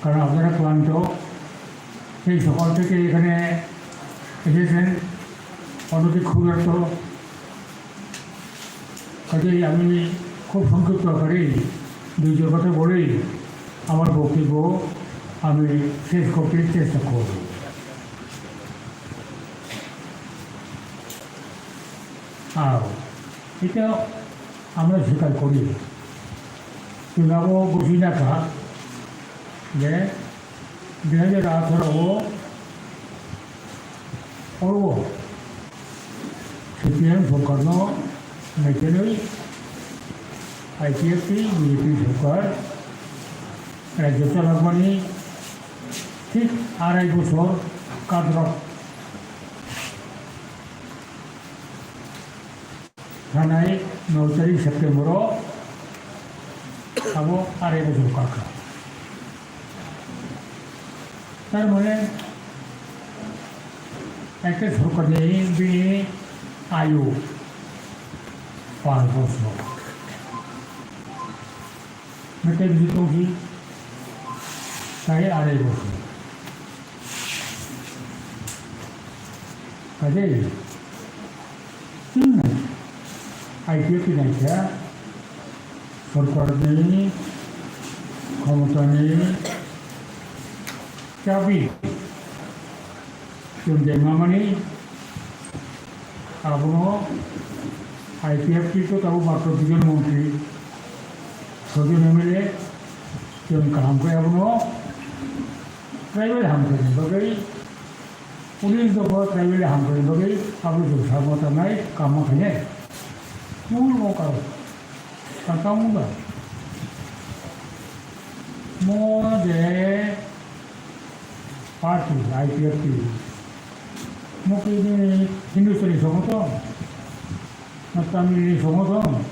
কারণ আপনারা ক্লান্ত। সেই সকাল থেকে এখানে এসেছেন, অনেকে ক্ষুধার্ত। কাজেই আমি খুব সংক্ষিপ্ত আকারেই দুই চার কথা বলেই আমার বক্তব্য আমি শেষ করতে চেষ্টা করব। আর এটা আমরা স্বীকার করি, কিন্তু abo buji na kha je দুই হাজার আঠারো o oro o সিপিএম সরকারno naikhenwi আইপিএফটি বিজেপি সরকার রাজ্য চালাকমানি ঠিক আড়াই বছর কার্যরত থানায় নয় তারিখ সেপ্টেম্বরো abo আড়াই বছর কাকা। তার মানে একটা সরকারনি bini ayu পাঁচ বছর। Mete bisi tongsi, tai arai bosor. Kaje, chwng nai, IPFT naikha, sorkarni khomotani chabi. Chwng je mamani abono IPFT to tabuk matro duijon montri, soijon MLA, chwng kaham khe abono tribal hamkhaini bagwi, police dopha tribal hamkhaini bagwi abo chwng sakma tangnai kama khainai. Mungno karo. Sakang ba. Mo je party, IPFT. Mo ki ni Hindustani songoton? Na Tamilni songoton?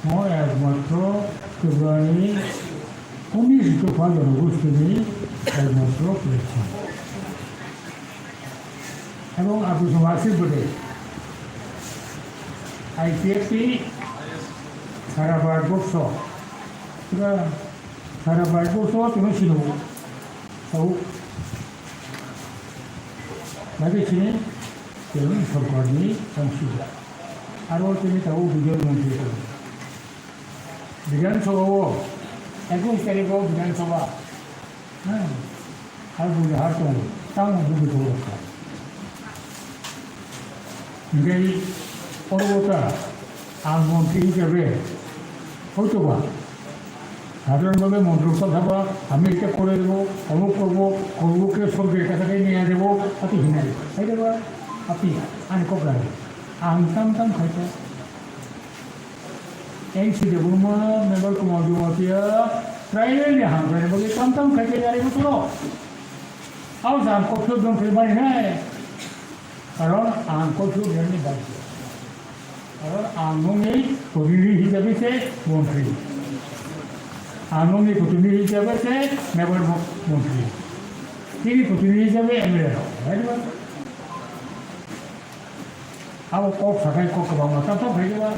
Mo ekmatro Tripurani unis dopha jonogostini ekmatro president. Ebong Abu Suma asik bode. IPFT sara Bharatborsho, pura sara Bharatborsho tini sino. Tau. Lagi sini, tini sorkarni tangsi. Aro tini tau duijon montri tong. Bidhan Sabha o, ekush tarikh o Bidhan Sabha. Hmm. Har buji har tongo, tamo buji tongo kha. Hinkhe oro ta ang montri hisabe hoitoba সাধারণভাবে মন্ত্রী কথা বা আমি এটা করে দেবো, অমুক করবো, করবো কে সরকারের কাছে নিয়ে দেবো, আপনি হিনে দেবো। এই দেবো, আপনি আনি কবে আনতাম তাম খাইতে। N C Debbarma, member Kumar Jamatia, tribal ni hamkrai ni bagwi tam tam khai khai ari bosoro. Abo jang kothok dong khai mani hai. Karon ang kothok dong ni bagwi. Karon ang nungni protinidhi hisabe se montri. Ang nungni protinidhi hisabe se member mo-, montri. Tini protinidhi hisabe M L A rok. Hai ba? Abo kok sakai kok kwbangma tam tam khaijaba.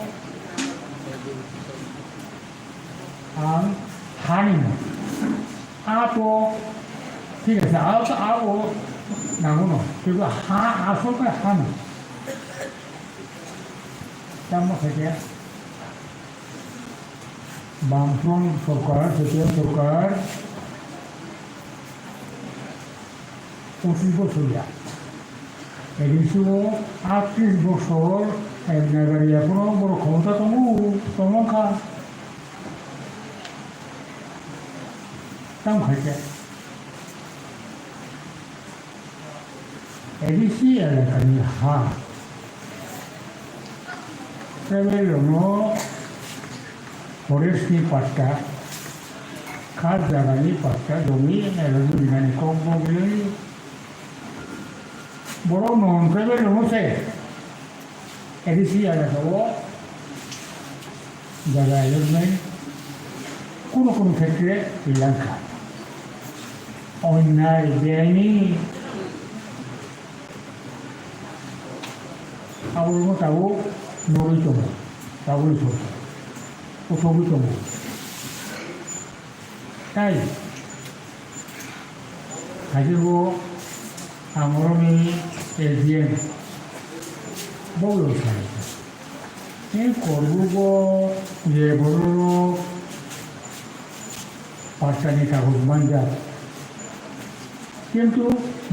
Ang hani no. A to thik ase, a to abo nango no. Kintu ha asol khe hani. Tamo khaikhe. Bamfront sorkar, C P M sorkar, pochis bochor ya. Eboni simo atris bochor, ek nagari ya, kono borok khomota tongo, tongmangkha. Tamo khaikhe. A D C elakani ha, tribal rokno forest ni patta, khas jagani patta, jomi allotment rinani kok bo gwnwi borok non tribal rokno se A D C elakao jaga allotment kono kono khetre rilangkha. Onnai, beaini aborokno tabuk norwi tongo, tabukni sorkar kothogwi tongo. Tai, haikhebo ang oroni S D M bo lo sai. Ni korbugo je bororok pattani kagoj manjak. Kintu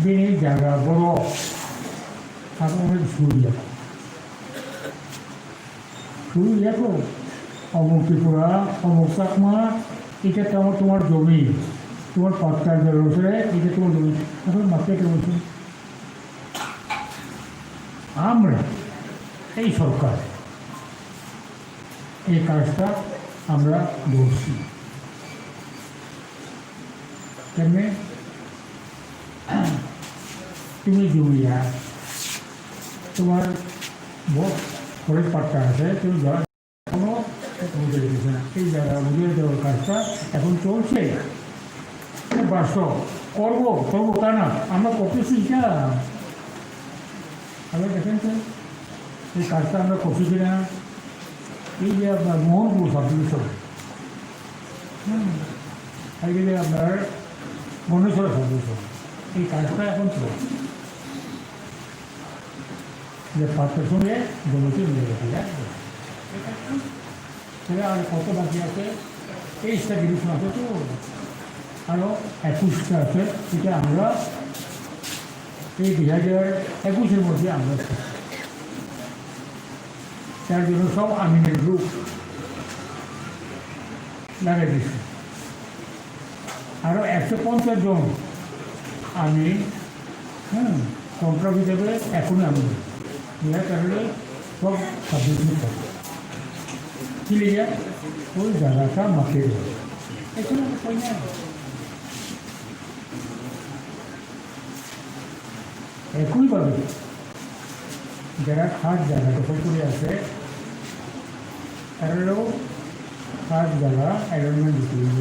bini jaga borok abono suriya. Suriya to, omuk Tripura, omuk Chakma, ita tamo tomar jomi, tomar patta jalo se, ita tomar jomi. Asole makke tamo se. Amra, ei sorkar, ei kajta amra dorsi. Kemne? Tumi jumia, tomar bo forest patta ase, tumi ja-, kono, এই জায়গা বুঝিয়ে দেওয়ার কাজটা এখন চলছে। বাস্তব, করবো, করবো তা না, আমরা করতেছি এটা। তাহলে দেখেন তো, এই কাজটা আমরা করছি কিনা। এই যে আপনার মোহনপুর সাবডিভিশন, হুম, এই যে আপনার গণেশ্বর সাবডিভিশন, এই কাজটা এখন চলছে। যে পাত্র সঙ্গে জমিতে মিলে গেছে, তাহলে আর কত বাকি আছে? তেইশটা ডিভিশন আছে তো, আরো একুশটা আছে, এটা আমরা এই দুই হাজার একুশের মধ্যে আমরা করছি। তার জন্য সব আমিনের গ্রুপ লাগাই দিচ্ছি। আরো একশো পঞ্চাশ জন আমি, হ্যাঁ, কন্ট্রাক্ট হিসেবে এখনই আমি নেওয়ার কারণে সব সাবমিট করবো। কি লিখে? ওই জায়গাটা মাকে দেবো। এখানে কই না? একইভাবে যারা খাস জায়গা দখল করে আছে, তারারও খাস জায়গা অ্যালটমেন্ট দিতে হইব।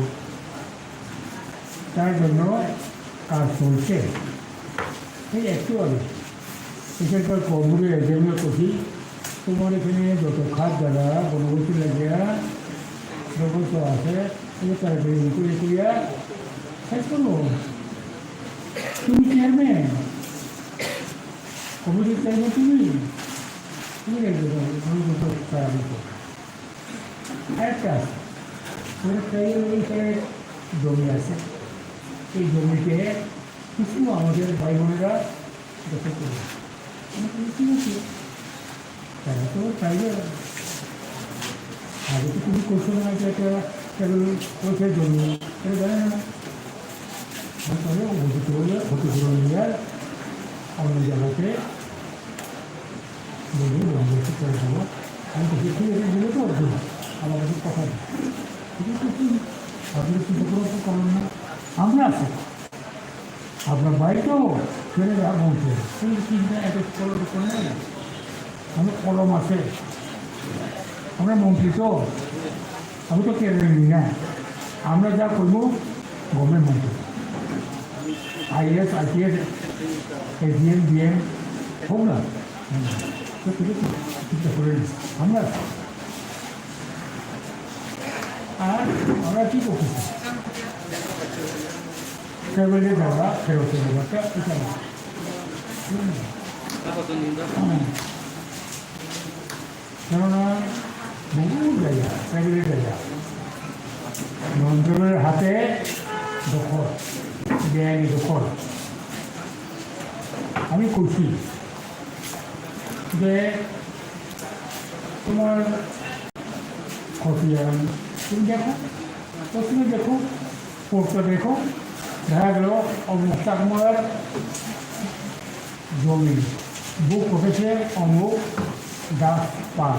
তার জন্য কাজ চলছে। ঠিক একটু আগে এখানকার কর্মীদের একজনকে করছি, তোমার এখানে যত খাস জায়গা বনবসতি লাগিয়া দখল তো আছে, এই তাড়াতাড়ি করে করিয়া শেষ করবো। তুমি চেয়ারম্যান, কমিটির চেয়ারম্যান তুমি, তুমি রেখে দাও, আমি তো তার আগে করবো। আরেকটা আছে, ওরা প্রায় ওই প্রায় জমি আছে, এই জমিতে কিছু আমাদের ভাই বোনেরা দখল করে। আমি বলি, "ঠিক আছে, তারা তো চাইবে, আগে তো কিছু করছে না, যে একটা কেবল করছে জমি, এটা জানে না।" আমি তাহলে অভিযোগ করলে ক্ষতিপূরণ নিয়ে আর অন্য জায়গাতে জমি বন্দোবস্ত করে দেবো। আমি তো ঠিক আছে, দিলে তো অর্জুন, আমার কাছে কথা নেই। ঠিক আছে, কি? আপনি কিছু করে তো করেন না, আমরা আছি। আপনার ভাই তো ছেলেরা বলছে, "এই চিন্তা এত করো তো করে না। আমার কলম আছে, আমরা মন্ত্রী তো, আমি তো কেড়ে নিই না, আমরা যা করবো গভর্নমেন্ট মন্ত্রী, আইএস, আইপিএস, এসডিএম, ডিএম হোক না, হুম, তো ঠিক আছে, চিন্তা করে নিই। আমরা, আর আমরা কি করতেছি?" ট্রাইবেলের জায়গা ফেরত দেবো, একটা এটা না। হুম। কেননা বহু জায়গা, ট্রাইবেলের জায়গা, নন ট্রাইবেলের হাতে দখল, বেআইনি দখল। আমি কইছি যে তোমার খতিয়ান, তুমি দেখো, প্রথমে দেখো, কোর্টটা দেখো, দেখা গেল অমুক চাকমার জমি, বুক করেছে অমুক দাস পাল।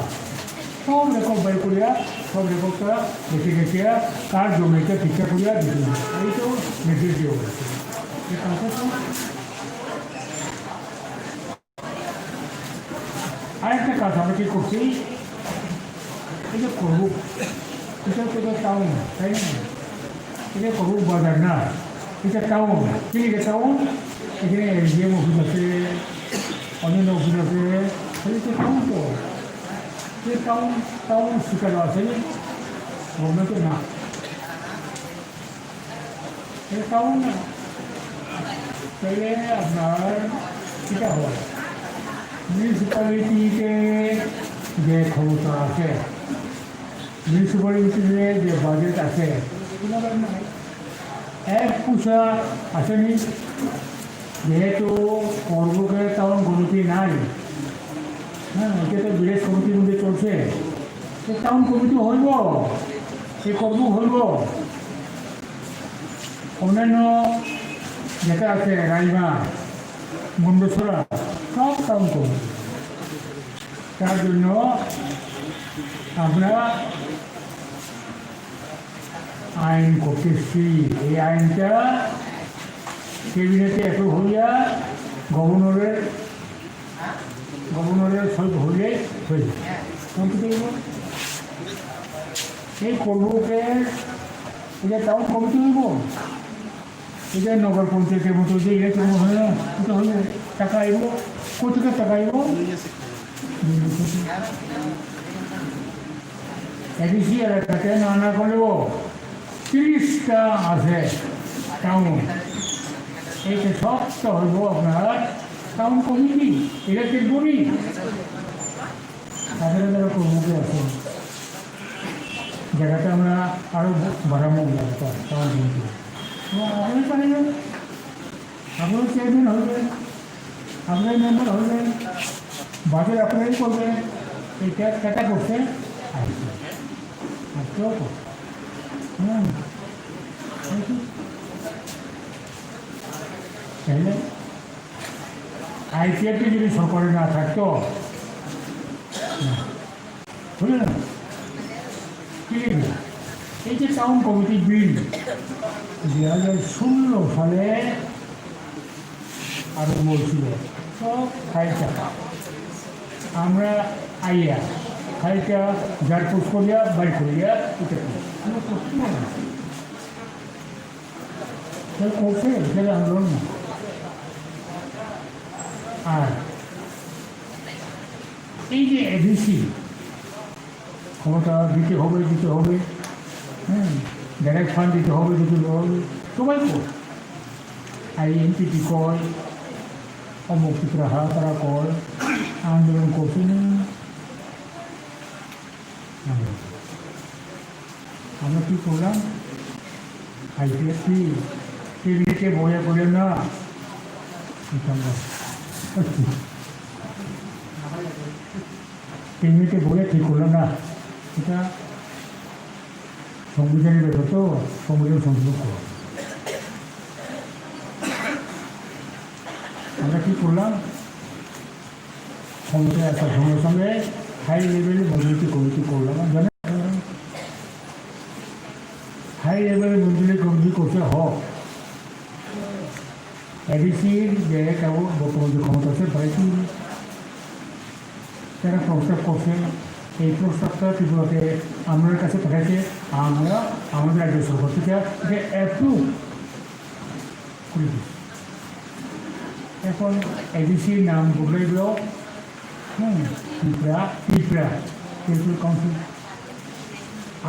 সব রেকর্ড বার করিয়া, সব রেকর্ডটা দেখে দেখে কার জমিটা ঠিকঠাক করিয়া দিতে হবে। এই তো নির্দেশ দিয়ে বলেছে। এই কাজটা তো আরেকটা কাজ আমরা কি করছি, এই যে করবো, এটা তো একটা টাউন, তাই না? এটা করবো বাজার না, এটা টাউন। কি লিখে টাউন? এখানে এসডিএম অফিস আছে, অন্যান্য অফিস আছে, তাহলে তো টাউন তো। এই টাউন, টাউন স্বীকার আছে, গভর্নমেন্টের না। এটা টাউন না, তাহলে আপনার এটা হয়, মিউনিসিপ্যালিটিতে যে ক্ষমতা আছে, মিউনিসিপ্যালিটিতে যে বাজেট আছে, এক পয়সা আসেনি, যেহেতু করবুকে টাউন কমিটি নাই, হ্যাঁ, এটা তো ভিলেজ কমিটির মধ্যে চলছে, তো টাউন কমিটি হইব, সে করবুক হইব। অন্যান্য যেটা আছে রাইমা, মুন্ডেশ্বরা, সব টাউন কমিটি। তার জন্য আমরা আইন করতেছি। এই আইনটা ক্যাবিনেটে অ্যাপ্রুভ হইয়া গভর্নরের, গভর্নরের সই হইলে হয়ে যায়। তখন কি দেখবো? এই করবুকে এটা টাউন কমিটি হইব, এটা নগর পঞ্চায়েতের মতো যে ইলেকশন হয় না, এটা হইব, টাকা আইব, কোথেকে টাকা আইব? এডিসি এলাকাতে না না করলেও তিরিশটা আছে টাউন, এইটা সবটা হইব আপনার টাউন কমিটি, ইলেকটেড বডি। হাজার হাজার কর্মী আছে, জায়গাটা আমরা আরো বাড়াবো, জায়গাটা টাউন কমিটি। তো আপনি পারেন, আপনার চেয়ারম্যান হইবেন, আপনার মেম্বার হইবেন, বাজেট আপনারাই করবেন। এই ট্যাক্স কাটা করছে আইসি। আর কেউ তো, হুম, এই তো। তাইলে আইপিএফটি যদি সরকারে না থাকতো, না। বুঝলেন? কি লিখবে? এই যে টাউন কমিটি বিল দুই হাজার ষোলো সালে আরম্ভ হয়েছিল, সব ফাইল চাপা। আমরা আইয়া ফাইলটা জারপোস্ট করিয়া, বাইর করিয়া, এটা করি। কোনো করতে পারে না। কেউ করছে? এটা আন্দোলন না। আর এই যে এডিসি, ক্ষমতা দিতে হবে, দিতে হবে, হ্যাঁ, ডাইরেক্ট ফান্ড দিতে হবে, দিতে হবে, সবাই করে। আর এনপিপি কয়, অমুক ত্রিপুরা হা তারা কয়, আন্দোলন করছে না। আমরা কি করলাম? আইপিএফটি টেবিলে বইয়া করলেন না। টেবিলে বইয়া ঠিক করলাম না। এটা সংবিধানের ব্যাপার তো, সংবিধান সংশোধন করো। আমরা কি করলাম? ক্ষমতায় আসার সঙ্গে সঙ্গে হাই লেভেলে মজবুতি কমিটি করলাম। জানেন, হাই লেভেলে মজবুতি কমিটি করতে হোক, এডিসির যে কেবল বর্তমান যে ক্ষমতা আছে, তারাই কি তারা প্রস্তাব করছে, এই প্রস্তাবটা ত্রিপুরাতে আমাদের কাছে পাঠাইছে, আমরা আমাদের রাজ্য সরকার থেকে এটা অ্যাপ্রুভ করে দিচ্ছে। এখন এডিসির নাম বদলাইল, হুম, ত্রিপুরা, ত্রিপুরা, ত্রিপুরা কাউন্সিল।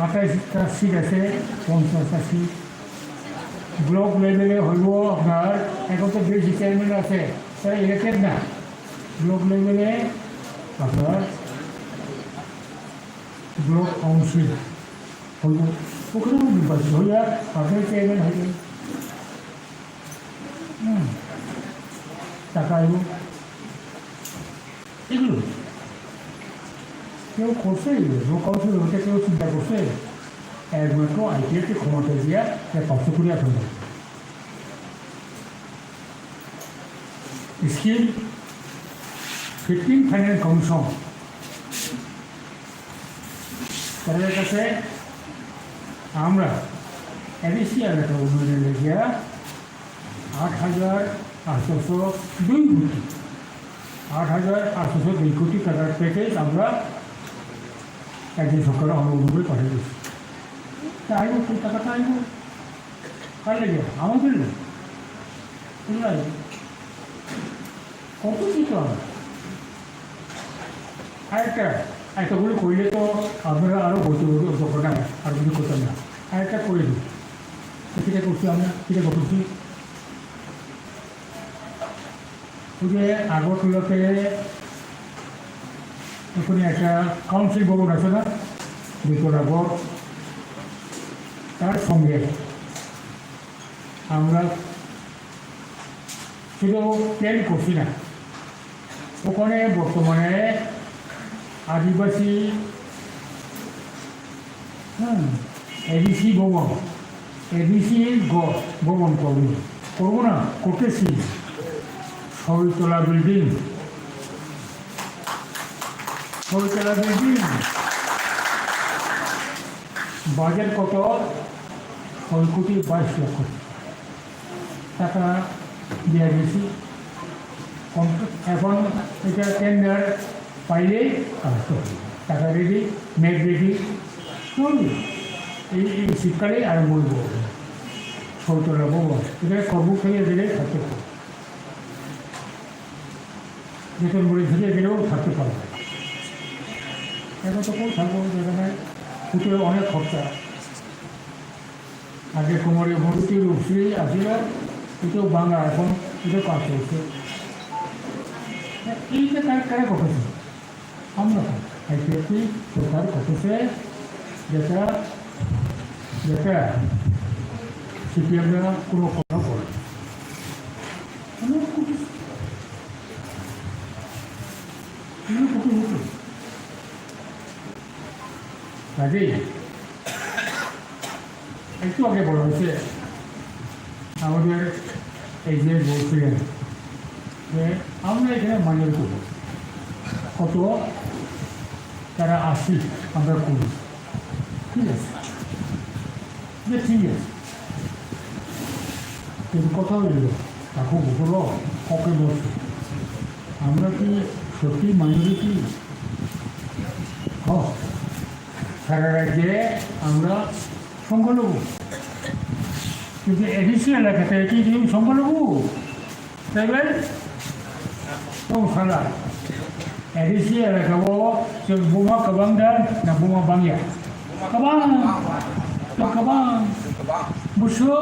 আঠাশটা সিট আছে, পঞ্চাশটা সিট। ব্লক লেভেলে হইব আপনার, এখন তো বেশি চেয়ারম্যান আছে, তারা ইলেক্টেড না। ব্লক লেভেলে আপনার ব্লক কাউন্সিল হইব, ওখানেও নির্বাচিত হইয়া আপনার চেয়ারম্যান হইবেন। হুম, টাকা আইব। এগুলো কেউ করছে, লোক কাউন্সিল হতে কেউ চিন্তা করছে? একমাত্র আইপিএফ কে ক্ষমতা দিয়া এক পাঁচশো কোটি এখন দেয়। স্কিম ফিফটিন ফাইনাল কমিশন, তাদের কাছে আমরা এডিসি এলাকা উন্নয়নের লেগে আট হাজার আটশোশো দুই কোটি, আট হাজার আটশোশো দুই কোটি টাকার প্যাকেজ আমরা রাজ্য সরকার অনুমোদন করে পাঠিয়ে দিচ্ছি। তা আইব, কোন টাকাটা আইব? কার লেগে? আমাদের লেগে। বুঝলেন? কত কিছু হবে। আরেকটা, একটা করে করলে তো আপনারা আরো বলতে বলতে দরকার নাই, আর কিছু করতাম না। আরেকটা করে দিই। তো কিটা করছি আমরা, কিটা করছি? ওই যে আগরতলাতে ওখানে একটা কাউন্সিল ভবন আছে না, দুতলা ঘর, তার সঙ্গে আমরা শুধু প্ল্যান করছি না, ওখানে বর্তমানে আদিবাসী, হ্যাঁ, এডিসি ভবন, এডিসি ঘর, ভবন করবো, করবো না, করতেছি। ছয়তলা বিল্ডিং, ছয়তলা বিল্ডিং, বাজেট কত? ছয় কোটি বাইশ লক্ষ টাকা দিয়ে দিয়েছি। কম-, এখন এটা টেন্ডার পাইলেই কাজ করবে। টাকা রেডি, ম্যাপ রেডি, চলবে। এই, এই শীতকালেই আরম্ভ হইব। ছয়তলা ভবন, এটা সর্বত্র থেকে গেলে থাকতে পারে। বেতন বলে থেকে গেলেও থাকতে পারবে। এখন তো কেউ থাকবো, জায়গা নাই, হোটেলে অনেক খরচা। আগে কোমরে ভর্তি রূপশ্রী আসিল, এটাও বাংলা, এখন এটা পাস হয়েছে। এইটা কার, কারা করতেছে? আমরা তো। আইপিএফটি সরকার করতেছে, যেটা, যেটা সিপিএম কোনো কোনো করে। কোনো করতেছে। কোনো করতে হতো। কাজেই একটু আগে বলা হয়েছে, আমাদের এই যে বলছিলেন যে আমরা এখানে মাইনরিটি, কত তারা আসি, আমরা করি, ঠিক আছে, যে ঠিক আছে, কিন্তু কথা হইল, তাকে বললো, ওকে বলছে, আমরা কি সত্যি মাইনরিটি? হ, সারা রাজ্যে আমরা সংখ্যালঘু, কিন্তু এডিসি এলাকাতে কি কেউ সংখ্যালঘু? ট্রাইবেল? তো সারা এডিসি এলাকাও যে বোমা কবাং দা না বোমা বাংয়া? কবাং, তো কবাং। বুঝছো?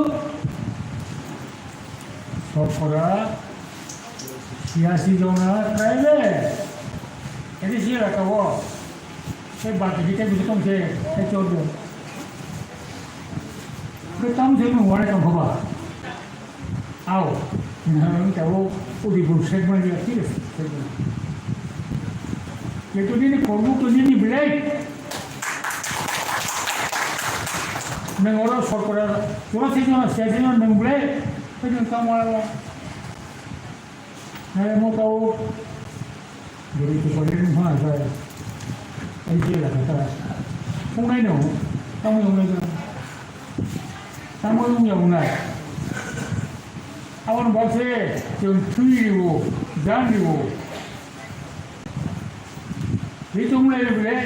শতকরা ছিয়াশি জন ট্রাইবেল। এডিসি এলাকাও সেই বাকি দিকে বুঝে কমছে, এই চোদ্দ। Ke tam se no wale kam hoba. Ao, na ta wo udi bu segment ya, ঠিক আছে, segment. Ke to nini kormo to nini belai. Nang oro sorkara, oro se jona, se jona nang belai. Ke jona kam wala. Hai mo tao. Dori tu kau ni mana saya. Ai je lah kata. Kung nai no. Tamo yung nai. Tamo yung yung nai. Awan bakse yung tui riwo, jan riwo. Hitung nai bile.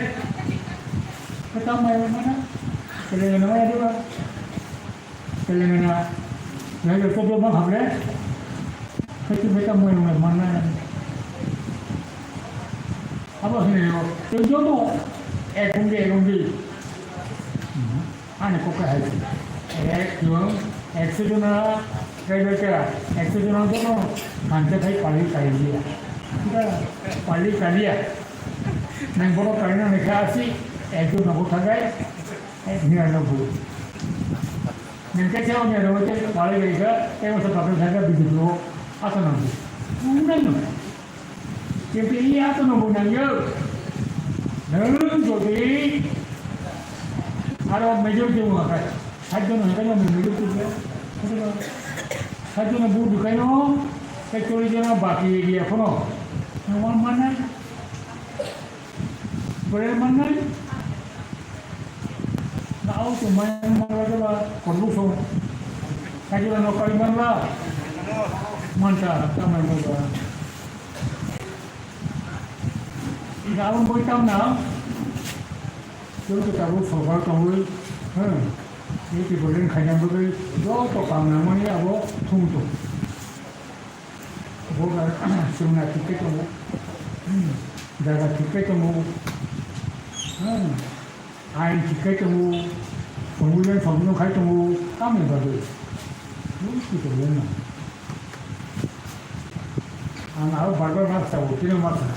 Ketang mai mana? Kele mana dia? Telengana, nai to to bang habre. Kaitu beta mo mo mana. Abo sini yo, to to to. Ek ungge, ek ungge. Ani ko ka hai. Ek yo, ek se jona, kai beta, ek se jona to to. Hante khai pali kai dia. Kita pali kai dia. Nang boro kai na ne kasi, ek jona ko thagai. Niya no bu. Nang kaya siya niya no te pali gari ka, te masa kapal saya ka bidu tu, asa nang bu. Nang no. Kaya iya asa nang bu nang yo. Nang jodi. Aro major tu mo ka. Sat jon ka no major tu ka. Sat jon bu du ka no. Te chori jon baki ye kono. Nungma manai. Bwrwi manai. Na au se mai manai ba korbu so. Kaji ba no kai manla. Manta tamai ba. Ina au boi tamna. Chwng kwcharo sorkar tongwi, hmm, tei Tipraland khaina bagwi joto kam nangmani abo thung tong. Bo chwngna thik khe tongo, hmm, jaga thik khe tongo, hmm, ain thik khe tongo, convention songno khai tongo, tamni bagwi. Bo Tipraland no. Ang aro bar bar ma sao, tini ma sao.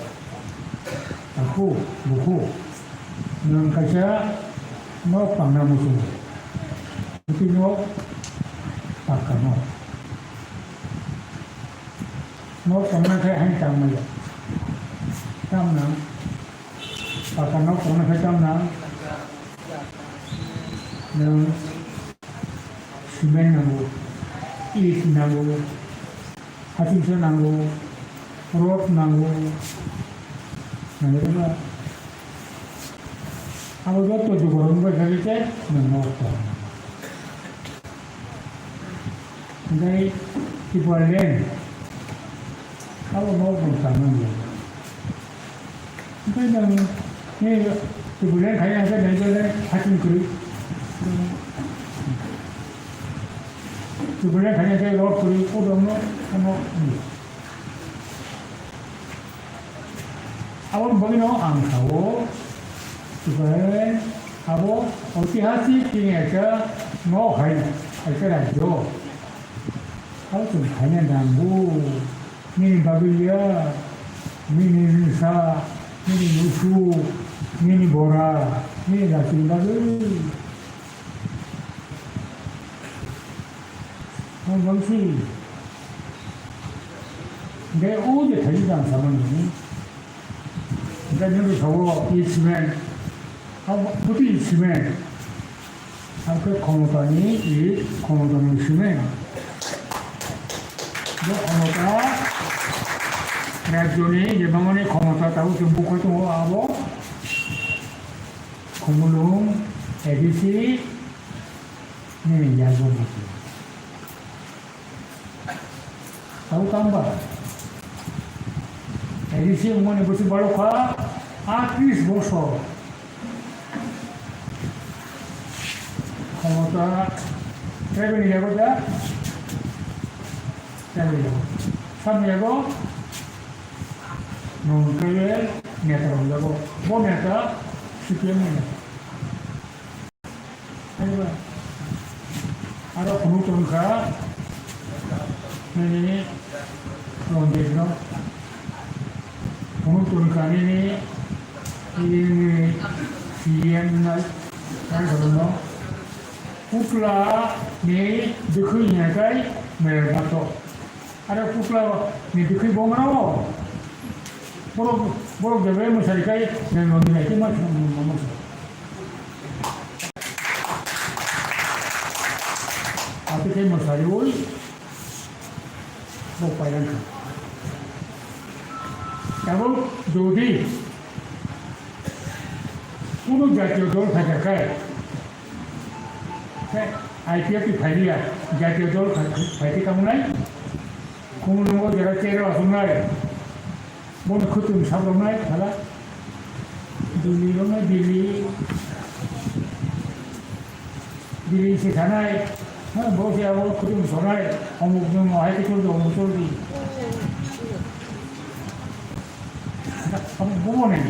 Aku, buku. Nwng kaisa nok tangna muchungo. Iti nok pakka nok. Nok tangna khe haino tangmaya. Tamna pakka nok tangna khe tamna nwng cement nango, it nango, hasingsa nango, rod nango, nango ba. Abo joto jugar wngwi khe khe nwng nok tong. Hingke Tipraland abo nok tong tangmani. Hingke nwng ni Tipraland khaina hingke nwng khe hasing kwrwi. Tipraland khaina hingke rod kwrwi, o rok no, ano, hmm. Aboni bagwino ang sao, Tipraland abo oitihasik tini ekta nok hai, ekta rajyo. Abo chwng khaina nango, nini bagwi ya, nini nwsa, nini nusu, nini bora, nini rajyoni bagwi. Ang bangsi. Hingke o je thani jang samani. Hingke nini sao it cement. Ang buti cement. Ang khe khomotani it, khomotani cement. Bo khomota rajyoni je bangmani khomota tabuk chwng bukhai tongo abo. Khumulwng, A D C, nini yago busi. Tau tamba. A D C wngmani busi balokha, atris bosor. Khomota, tribal ni yago da? Tribal ni yago. Samni yago? Nwng kaiye neta rok jago. Bo neta C P M ni neta. Aro phunuk tongkha nini Ranjit no. Phunuk tongkha nini, nini C M nai, nai no. Putla ni dukhu nyakai mer bato. Aro pukla ni dukhui bongra o. Borok, borok de bai mwsari kai, nang nang nai ke ma, ma, ma, ma. Ati ke mwsari oi, bo pailang kha. Tabuk jodi kuno jatiyo dol phaikha khe, I P F T phailiya, jatiyo dol phai, phai, phaikhe tamo nai? Khumulwngo jera chair o aswk nai? Bono khwtwng sabrok nai, hala? Delhi rok nai, Delhi. Delhi se sanai. Ha, bo se abo khwtwng sonai. Omuk jong hai khe chol di, omuk chol di. Abo bo nai.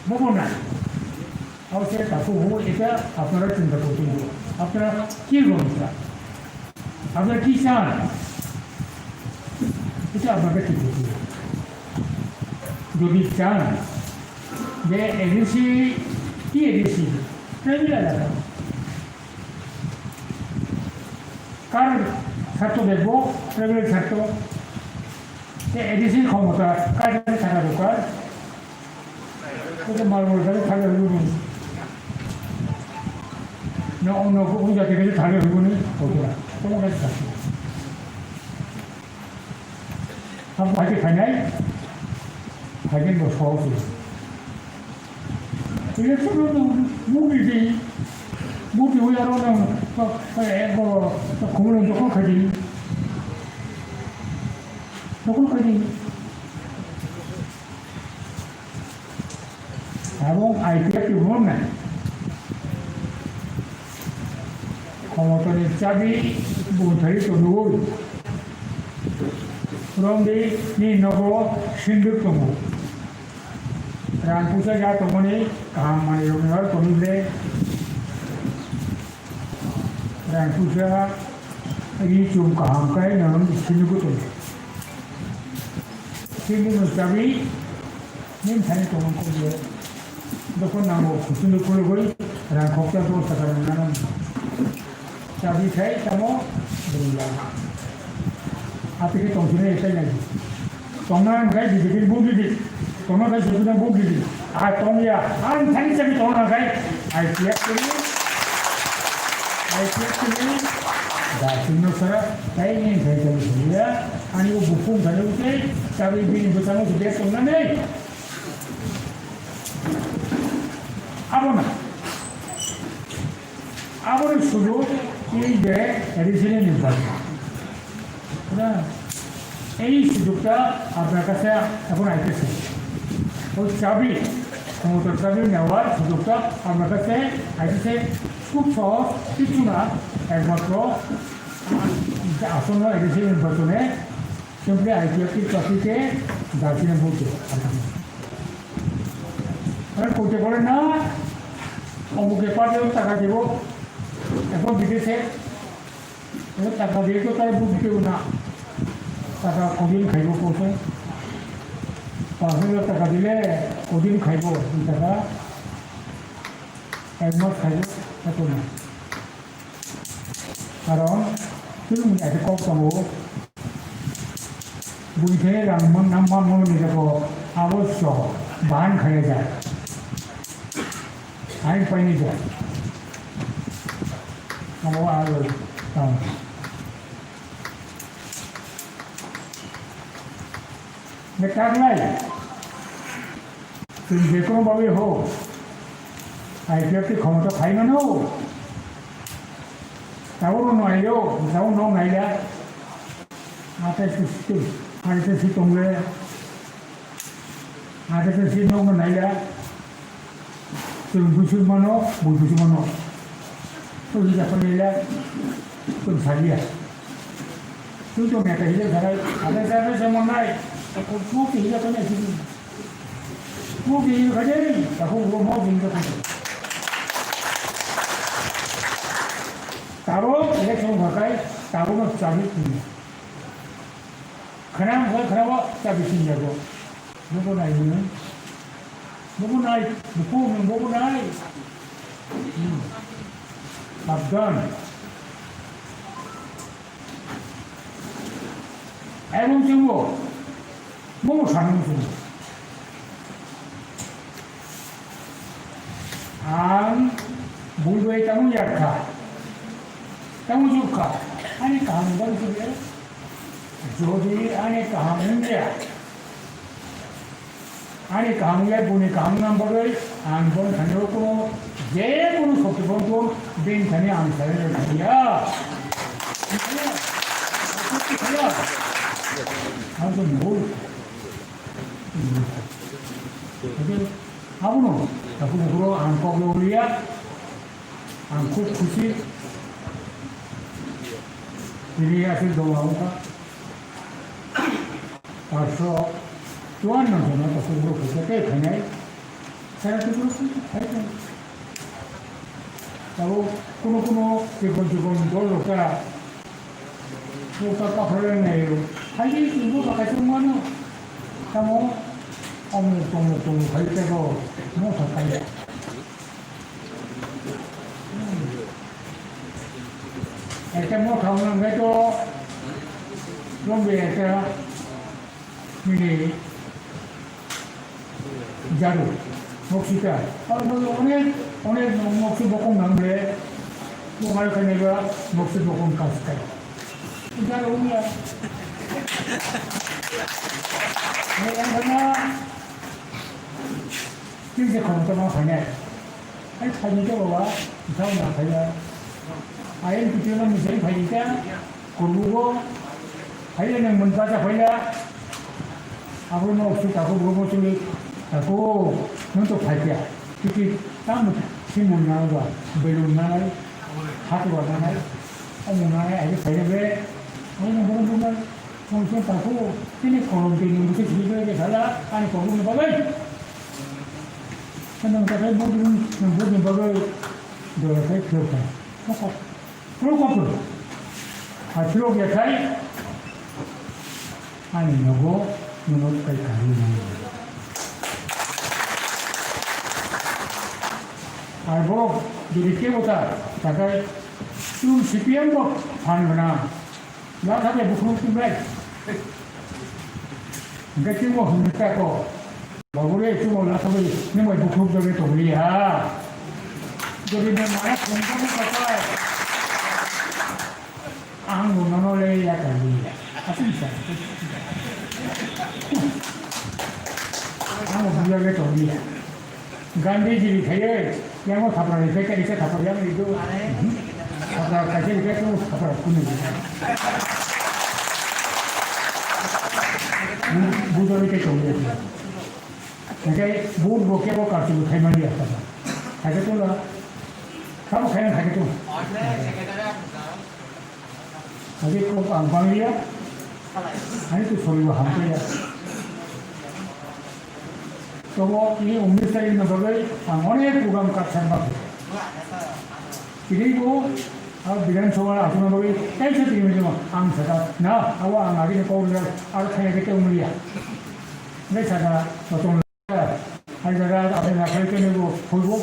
Bo bo nai. Abo se takhuk huo, eta apnara chinta korte hobo. Apnara ki gorna cha? Apnara ki chan? Eta apnara chinta korte hobo. Jodi chan je A D C, ki A D C? Tribal elaka. Kar sarto debo, tribal sarto. Te A D C khomota, kar thaka dorkar. Ito mal mol gari thaka rwgwi. No, no, ko jati gari thaka rwgwi ni, ko jora. Kono gari thaka. Ang bahai khe phainai, Hagin bo sohor se. Election no no mudi di, mudi wi aro no, eh, bo, khumulwng dokol khaidi. Dokol khaidi. Abo I P F T bo nai. Khomotani chabi bo thai tongo. Romdi ni nogo sinduk tongo. Rang puisa ya tongmani kaham manwi rokni aro tongwi ble. Rang puisa ri chum kaham kai nang sini kutung. Sini no chabi nin thani tongmani kong ye. Dokon nango kusunu kulugoi rang khoksa dos taka nang nang. Chabi khai tamo bwrwi ya. Ati khe tongthini etai nai. Tongna hwnkhe B J P ni vote ridi. Tongna hwnkhe B J P ni vote ridi. A tongya. Ang thani chabi tongna hwnkhe I P F T ni, I P F T ni. Da singno sara tai ni thai chabi tongya. Ani o bufung thani utai chabi bini bwskango se bag tongnani. Abo na. Aboni sujuk ei je additional income. Na, এই সুযোগটা আপনার কাছে এখন আইতেছে। ওই চাবি, ক্ষমতার চাবি নেওয়ার সুযোগটা আপনার কাছে আইতেছে। খুব সহজ, কিছু না, একমাত্র যে আসন্ন এডিসি নির্বাচনে simply আইপিএফটির প্রার্থীকে দার্জিলিং ভোট দেবো। আর করতে পারে না, অমুকে পার্টিও টাকা দেবো, এখন দিতেছে, এবার টাকা দিয়ে তো তাই ভোট দিতেও না, টাকা কদিন খাইব কোথায়? পাঁচ হাজার টাকা দিলে কদিন খাইব এই টাকা? এক মাস খাইব, এত না। Karon, chwng ni kaisa kok tongo, buini thani rang man, nam man, man ni jago, abo so, bahan khaya ja. Ain paini ja. Abo aro tong. Ne kaklai. Chwng je kono bagwi ho, I P F T khomota phai mano. Tabuk no naio, tabuk no naila. Atai se situ, atai se situ ngle, atai se situ no naila. Chwng busuk mano, bui busuk mano. Chwng hija phai naila, chwng salia. Chwng to meta hija sarai, atai se atai se monai. Ko ko hija phai nai situ. Mo bini khaje, takhuk bo mo bini khaje. Tabo election hakai, tabo no chabi tini. Khana mo khana bo chabi tini jago. Bobo nai ni. Bobo nai, bobo nai, bobo nai. Hmm. Sabdan. Ebong chwngbo, bobo sanwi chwngbo. Ang bul bai tamo yakha, tamo jukha, ani kaham bang chwngbo. Jodi ani kaham wngya, Ani kaham ya, buni kaham nang bagwi ang bon thani o kuno je kuno sokti bon tong, bini thani ang salai rw thani ya. Ang to mul. Abono, takhuk bukhuk ang kok liya, ang khub khusi. Tini aswk dong ang kha. Parso chuan no jono to kubro khaisa tei khainai. Sara kubro khaisa. Tabo kuno kuno chikon chikon dol rok ta. Rok ta kaphra nai ro. Haji kubo bakaisa mano. Tamo omuk tomuk tomuk khai tebo. Mo thakai. Ekta motha wngkha hwnkhe to rombe ekta nini jaru moksita. Aro bo onek onek moksi bokong nang le bo bai khainai ba moksi bokong kaskai. Jaru wngya. Ni ang khana Tei je khoroksa ma phainai. Ai phaini khe baba, bwsao na phaiya. Ai N P T O no mwsai phaini khe, kurbugo, hai nang mun bacha phaiya. Abo no su taku bo mo suli, taku, nung to phaiya. Tiki tam si mun na ba, belun na nai, hatu ba na nai, o mun na nai, ai phaini be, ai nang bo nung nai, nung su taku, tini kolom tini nung se sili be sala, ani kolom ni bagai. Nang takai bo nung, nung bo ni bagai, do kai phlo kai. Phlo ko phlo. Ha phlo ya kai. Ani nogo, nono kai kari nai. Ar borok jodi kebo ta, takai chwng C P M bo phan gwnang. Latha bai bukhuk tong bai. Hingke chwngbo hwnwi ta ko. Babu re, chwngbo latha bai, nwng bai bukhuk jagwi tongli ha. Jodi nwng maya thwngjakgo kakai. Ang bo nono le ya kaliya. Aswk sa. Ang bo buya le tongli ya. Gandhi ji ni khaye, yang o thapra ni khaye, kari khe thapra yang ni do. Thapra kaise ni khe tu thapra kunu. Bujo ni khe tongli. Hingke vote bo kebo kartu khai mani ya thapra. Khai khe tu la. Kabo khai khai khe tu. Adi ko ang banglia, ani tu sori bo hamkaya. Tobo ini umis tari na bagwi ang onek program kapsan bagwi. Ini bo, ah, Bidhan Sabha asuna bagwi, kaisa tini mo ang saka na, awa ang agi ni kau aro thaya kete umliya. Ngai saka totong. Hai jaga, hai jaga, hai kene bo, hoi bo.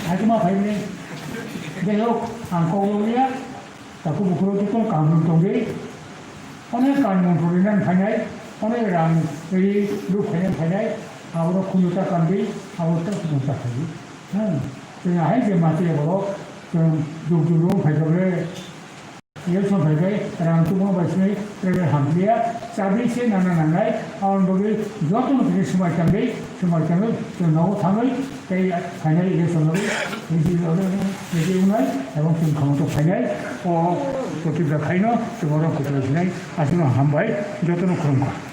Hai kuma phai ni. Jai hok, ang kok lo ya. Taku bukhuro tu tong kam tong de. Onek kan mon thori nan phainai, onek rang ri lu phainai phainai. Aboro khunu ta kam de, aboro ta khunu ta khai. Hmm. Tena hai je mati ya bolo, tena duk duk lo phai kore. Election phaibai, rang tubuma bai sini, rega hamkliya, chabi se nana nangnai, aboni bagwi jotono khe swmai tangwi, swmai tangwi, chwng nogo thangwi, tei phainai election bagwi, ready wngnai, ebong chwng khamoto phainai, o Tipra khaino, chwng oro kuchuk sinai, aswkno hambai, jotono khulumkha.